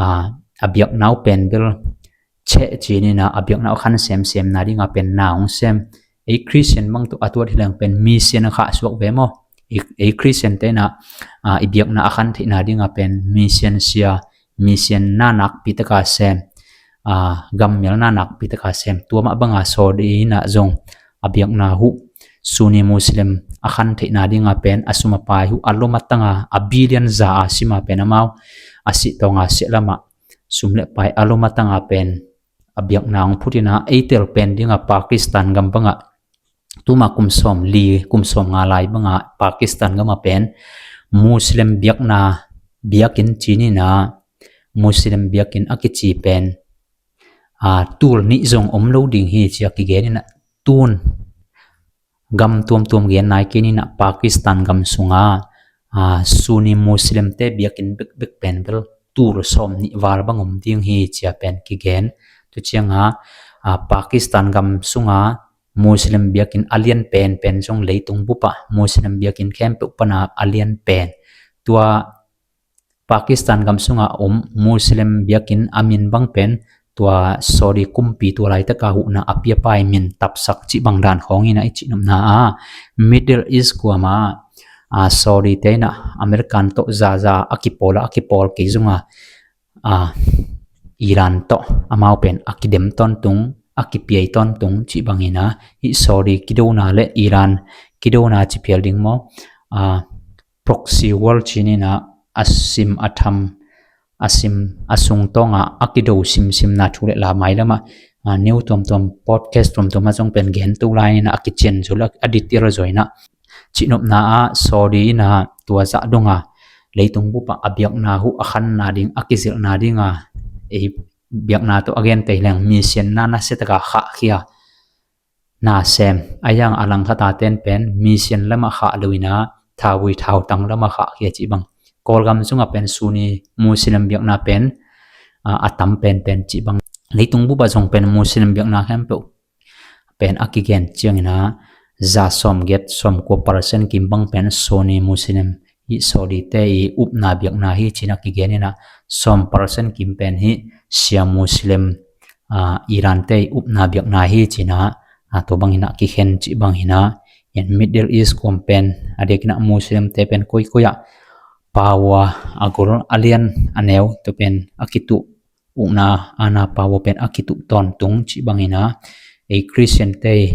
ah, a biakna uh pen bel cheh ci-in ah, a biakna uh khan semsemna ding a pen na hong sem. Ei Christian bang tawh a tuat hi leng pen mission a khahsuak ve maw? Ei, ei Christian te in ah, ah, i biakna a khan theihna ding a pen mission sia, mission na nakpi tak a sem, ah, gammial na nakpi tak a sem. Tua mah bang a Saudi in ah zong a biakna uh Sunni Muslim a khan theihna ding a pen a sum a pai uh a lom a tang a, a billion za a sim a pen amau a sih tawng a siah lam ah sum le pai a lom a tang a pen a biakna hong phut in ah, ei tel pen ding a Pakistan gam bang ah tuma kum sawm li, kum sawm nga lai bang ah Pakistan gam a pen Muslim biakna, biakinn ci-in ah, Muslim biakinn a kici pen, ah, tul nih zong om lo ding hi ci a kigen in ah, tun gam tuamtuam gen nai kei ni in ah Pakistan gam sung a, ah, Sunni Muslim te biakinn bekbek pen bel tul sawm nih val bang om ding hi ci a pen kigen. Tua ciang a, ah, Pakistan gam sung a Muslim biakinn a lian penpen zong, leitung bup ah Muslim biakinn khempeuh pan a a lian pen, tua Pakistan gam sung a om Muslim biakinn a min bang pen tua Saudi kumpi tua laitak a huhna a piapa i min tapsak cih bang dan khawng hi in ah, i cihnopna ah Middle East kuam ah, ah, Saudi te in ah American tawh zaza a kipawl a, a kipawl kei zong a, ah, Iran tawh amau pen a kidem tawntung, a kipiai tawntung cih bang hi in ah, hih Saudi kidona le Iran kidona ci phial ding maw, ah, proxy war ci-in ah, a sim a tham, a sim a sung tawng a a kido simsimna thu le la mailam ah, ah, news tuamtuam, podcast tuamtuam ah zong pen gen to lai in ah, a kician zo le a detail zaw in ah, cihnopna ah Saudi in ah tua zah dong a leitung bup ah a biakna uh a khanna ding, a kizilhna ding a, ei biakna tawh a gen tei leng mission na nasia tak a khahkhia na sem. A yang a langkhat a ten pen mission lam ah khah lo in ah, thauvui thautang lam ah khahkhia cih bang. Kawlgam sung a pen Sunni Muslim biakna pen, ah, a tam penpen cih bang. Leitung bup ah zong pen Muslim biakna khempeuh pen a kigen ciang in ah, za sawm giat, sawm kua percent kim bang pen Sunni Muslim, hih Saudi te i upna biakna hi ci-in a kigen in ah, sawm percent kim pen hih Shia Muslim, ah, Iran te i upna biakna hi ci-in ah, ah, tua bang in ah kikhen cih bang hi in ah, hih Middle East kuam pen a diak in ah Muslim te pen koikoi ah power a gol, a lian a neu, tua pen a kituh, ukna, aana, power pen a kituh tawntung cih bang in ah, ei Christian te i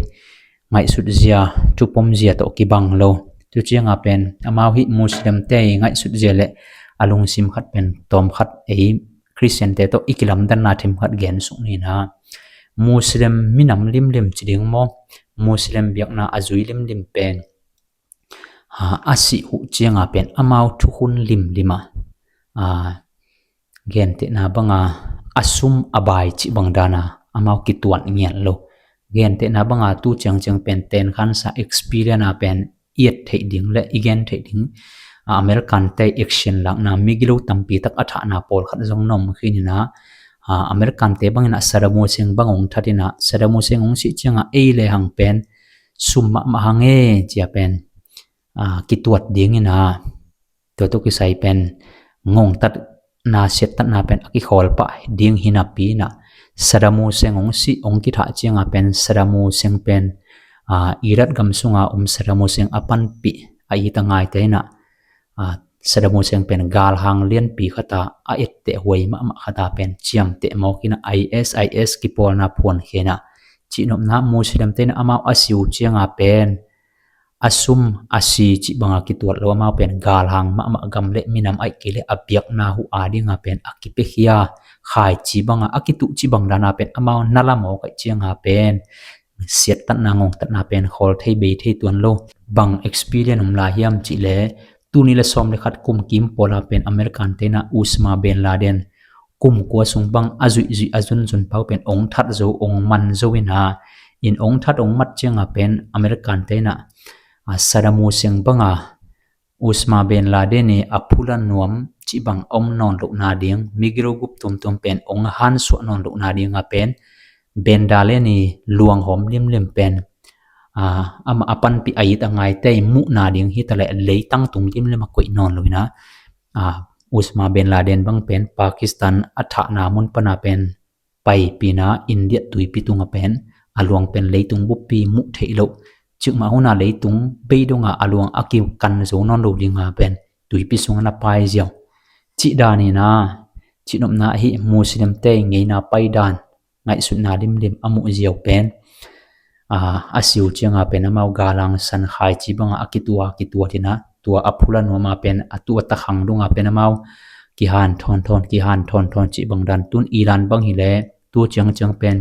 ngaihsut zia, thupom zia tawh kibang lo. Tua ciang a pen amau hih Muslim te i ngaihsut zia le a lungsim khat pen tawm khat ei Khristiante tawh i kilamdanna themkhat gen suk ni na. Muslim minam limlim ci ding maw, Muslim biakna a zui limlim pen, a, a sih uh cianga pen amau thukhun limlim a, a, gentehna banga a sum a bai cih bang dana amau kituat ngiat lo. Gentehna banga tu ciangciang pen tenkhansa experience a pen i et theih ding le i gen theih ding, a, American te action lakna migilo tampi tak a thahna pawlkhat zong na om khin ina, a, American te bangina Saddam Hussein bang hong that ina, Saddam Hussein hong sih cianga ei le hang pen sum mahmah hang e cia pen, a, kituat ding ina, tua tawh kisai pen ngongtatna siattatna pen a kikhawl pah ding hi napi ina, Saddam Hussein hong sih hong kithah cianga pen Saddam Hussein pen, a, Iraq gam sunga om Saddam Hussein a panpih a it a ngaite ina, a, Saddam Hussein pen galhang lianpi khata a etteh huai mahmah khata pen ciamteh mawk ina I S I S kipawlna phuankhia ina, cihnopna Muslim te ina amau a siu cianga pen a sum a si cih banga kituat lo, amau pen galhang mahmah gam le minam aih kei le a biakna huh a dinga pen a kipiakhia khaici banga a kituh cih bang dana pen amau na la mawk aih cianga pen siattatna ngongtatna pen khawl thei bei thei tuan lo. Bang experience om lai hiam cih le tuni le sawm le khat kum kim pawla pen American te ina Osama bin Laden kum kua sung bang a zuihzuih a zunzun pau pen ong that zo ong man zo ina, in ong that ong mat cianga pen American te ina, a, Saddam Hussein banga Osama bin Laden i a phula nuam cih bang om nawn lohna ding, migilo gup tuamtuam pen ong hansuah nawn lohna dinga pen bin Laden i luanghawm limlim pen, a, amah a panpih a it a ngaite i muhna ding hi ta le leitang tung limlim a koih nawn lo ina, a, Osama bin Laden bang pen Pakistan a thahna mun pana pen paipina India tuipi tunga pen a luang pen leitung buppi muh theih loh, cikmah huna leitung bei donga a luang a kikan zo nawn lo dinga pen tuipi sunga na pai ziau. Cih dan ina, cihnopna ahi Muslim te ngeina pai dan, ngaihsutna limlim a muh ziau pen, a, a siu cianga pen amau galhang san khaici banga a kitua kituat ina, tua a phula nuama pen a tua takhang dunga pen amau kihan thon thon kihan thon thon cih bang dan tun Iran bang hi le tu ciangciang pen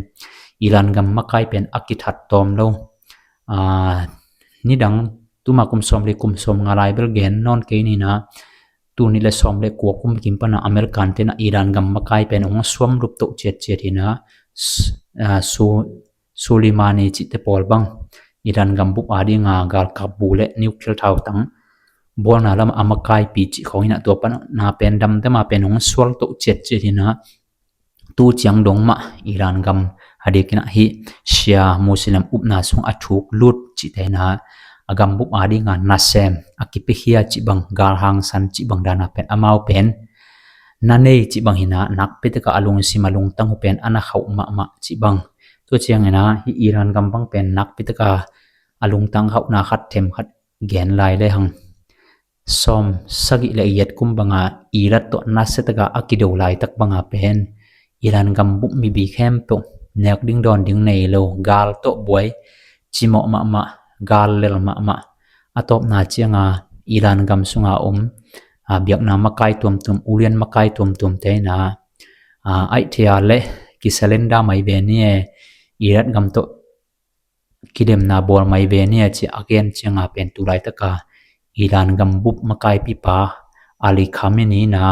Iran gam makai pen a kithat tawm lo. A, nidang tuma kum sawm le kum sawm nga lai bel gen nawn kei ni ina, tuni le sawm le kua kum kim pana American te ina Iran gam makai pen ong suam lup toh ciatciat ina, s-, a, su Soleimani cihte pawl bang Iran gam bup a dinga galkap bu le nuclear thautang bawlna lama a makaipi cih khawng ina, tua pana pen damdama pen ong sual toh ciatciat ina, tu ciang dong mah Iran gam a dikina hi Shia Muslim upna sung a thuk lut cihte ina, a gam bup a dinga nasem a kipiakhia cih bang galhang san cih bang dana pen amau pen na nei cih bang hi ina, nakpi taka a lungsim a lungtang uh pen a na khauh mahmah cih bang. Tua ciang ina hi Iran gam bang pen nakpi taka a lungtang khauhna khat themkhat gen lai le hang, sawm sagih le giat kum banga Iran tawh nasia taka a kido laitak banga pen Iran gam bup mibi khempeuh nek ding dawn ding nei lo, gal tawh buai, cimawh mahmah, gal lel mahmah. A tawpna cianga Iran gam sunga om, a, biakna makai tuamtuam, ulian makai tuamtuam te ina, a, aihthia le kisalenda mai ve ni e, Iran gam tawh kilemna bawl mai ve ni e ci a gen cianga pen tu laitaka Iran gam bup makaipipa Ali Khamenei ina,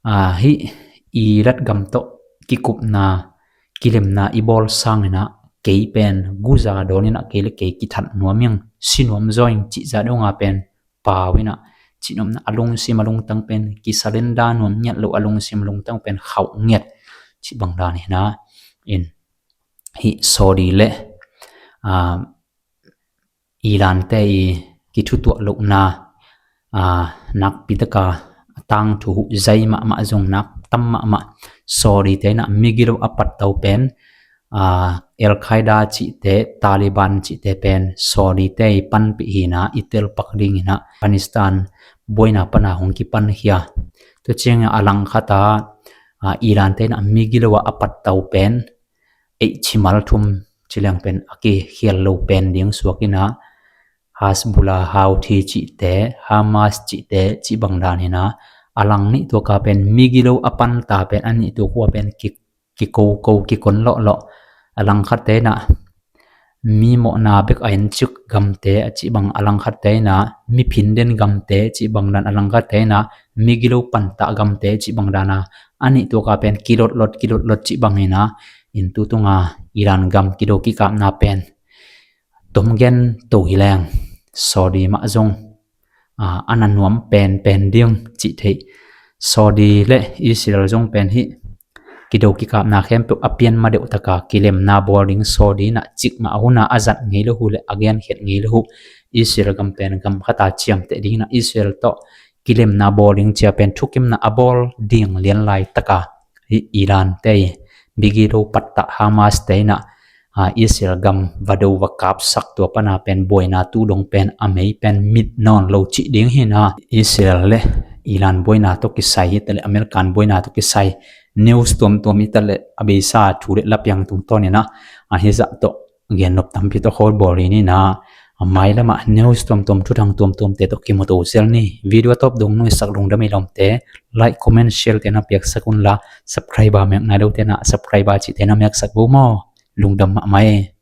a, hi Iran gam tawh kikupna kilemna i bawl sang ina kei pen guza dawn ina kei le kei kithat nuam ing, si nuam zaw ing cih zah donga pen pau ina, cihnopna a lungsim a lungtang pen kisalenda nuam ngiat lo, a lungsim a lungtang pen khauh ngiat cih bang dan hi ina, in hi Saudi le, a, Iran te i kithutuah lohna, a, nakpi taka a tangthu huh zai mahmah zong nak tam mahmah. Saudi te ina migilo a pattau pen, a, Al Qaeda cihte, Taliban cihte pen Saudi te i panpih hi ina i telpak ding ina Afghanistan buaina pana hong kipankhia. Tua cianga a langkhata, a, Iran te ina migilo a pattau pen eih cimal thum ci leng pen a kikhial lo pen ding suak ina, Hezbollah, Houthi cihte, Hamas cihte cih bang dan ina, A lang nih tuaka pen migilo a panta pen a nih tuak ua pen ki, kikoko kikon lawhlawh. A lang khatte inah mi mawhna bek a encik gamte a cih bang, a lang khatte inah mi phin den gamte cih bang dan, a lang khatte inah migilo pantah gamte cih bang dana a nih tuaka pen kilotlot kilotlot cih bang inah in tu tunga Iran gam kido kikapna pen tom gen to hi leng Saudi mah zong a, a na nuam penpen ding cih theih. Saudi le Israel zong pen hih kido kikapna khempeuh a pian ma deuh taka kilemna bawl ding Saudi inah cikmah a huna a zat ngei lo uh le a genkhiat ngei lo uh. Israel gam pen gam khata ciamteh ding inah Israel tawh kilemna bawl ding cia pen thukimna a bawl ding lian laitaka hih Iran te migilo pattah Hamas te inah a, Israel gam va do va kapsak tua pana pen buaina tu dong pen a mei pen mit nawn lo cih ding hi inah Israel le Iran buaina tawh kisai hi taleh American buaina tawh kisai news tuamtuam hi taleh a beisa thu le lapiang tungtawn inah a hizah tawh gennop tampi tawh khol bawl hi inah a mailamah news tuamtuam thuthang tuamtuamte tawh kimu to zel ni. Video a tawp dong nuihsak lungdam i lawmte like comment share te na piaksak unla subscriber mek nai lote na subscriber cihte na meksak bo maw? Lungdam mahmah e.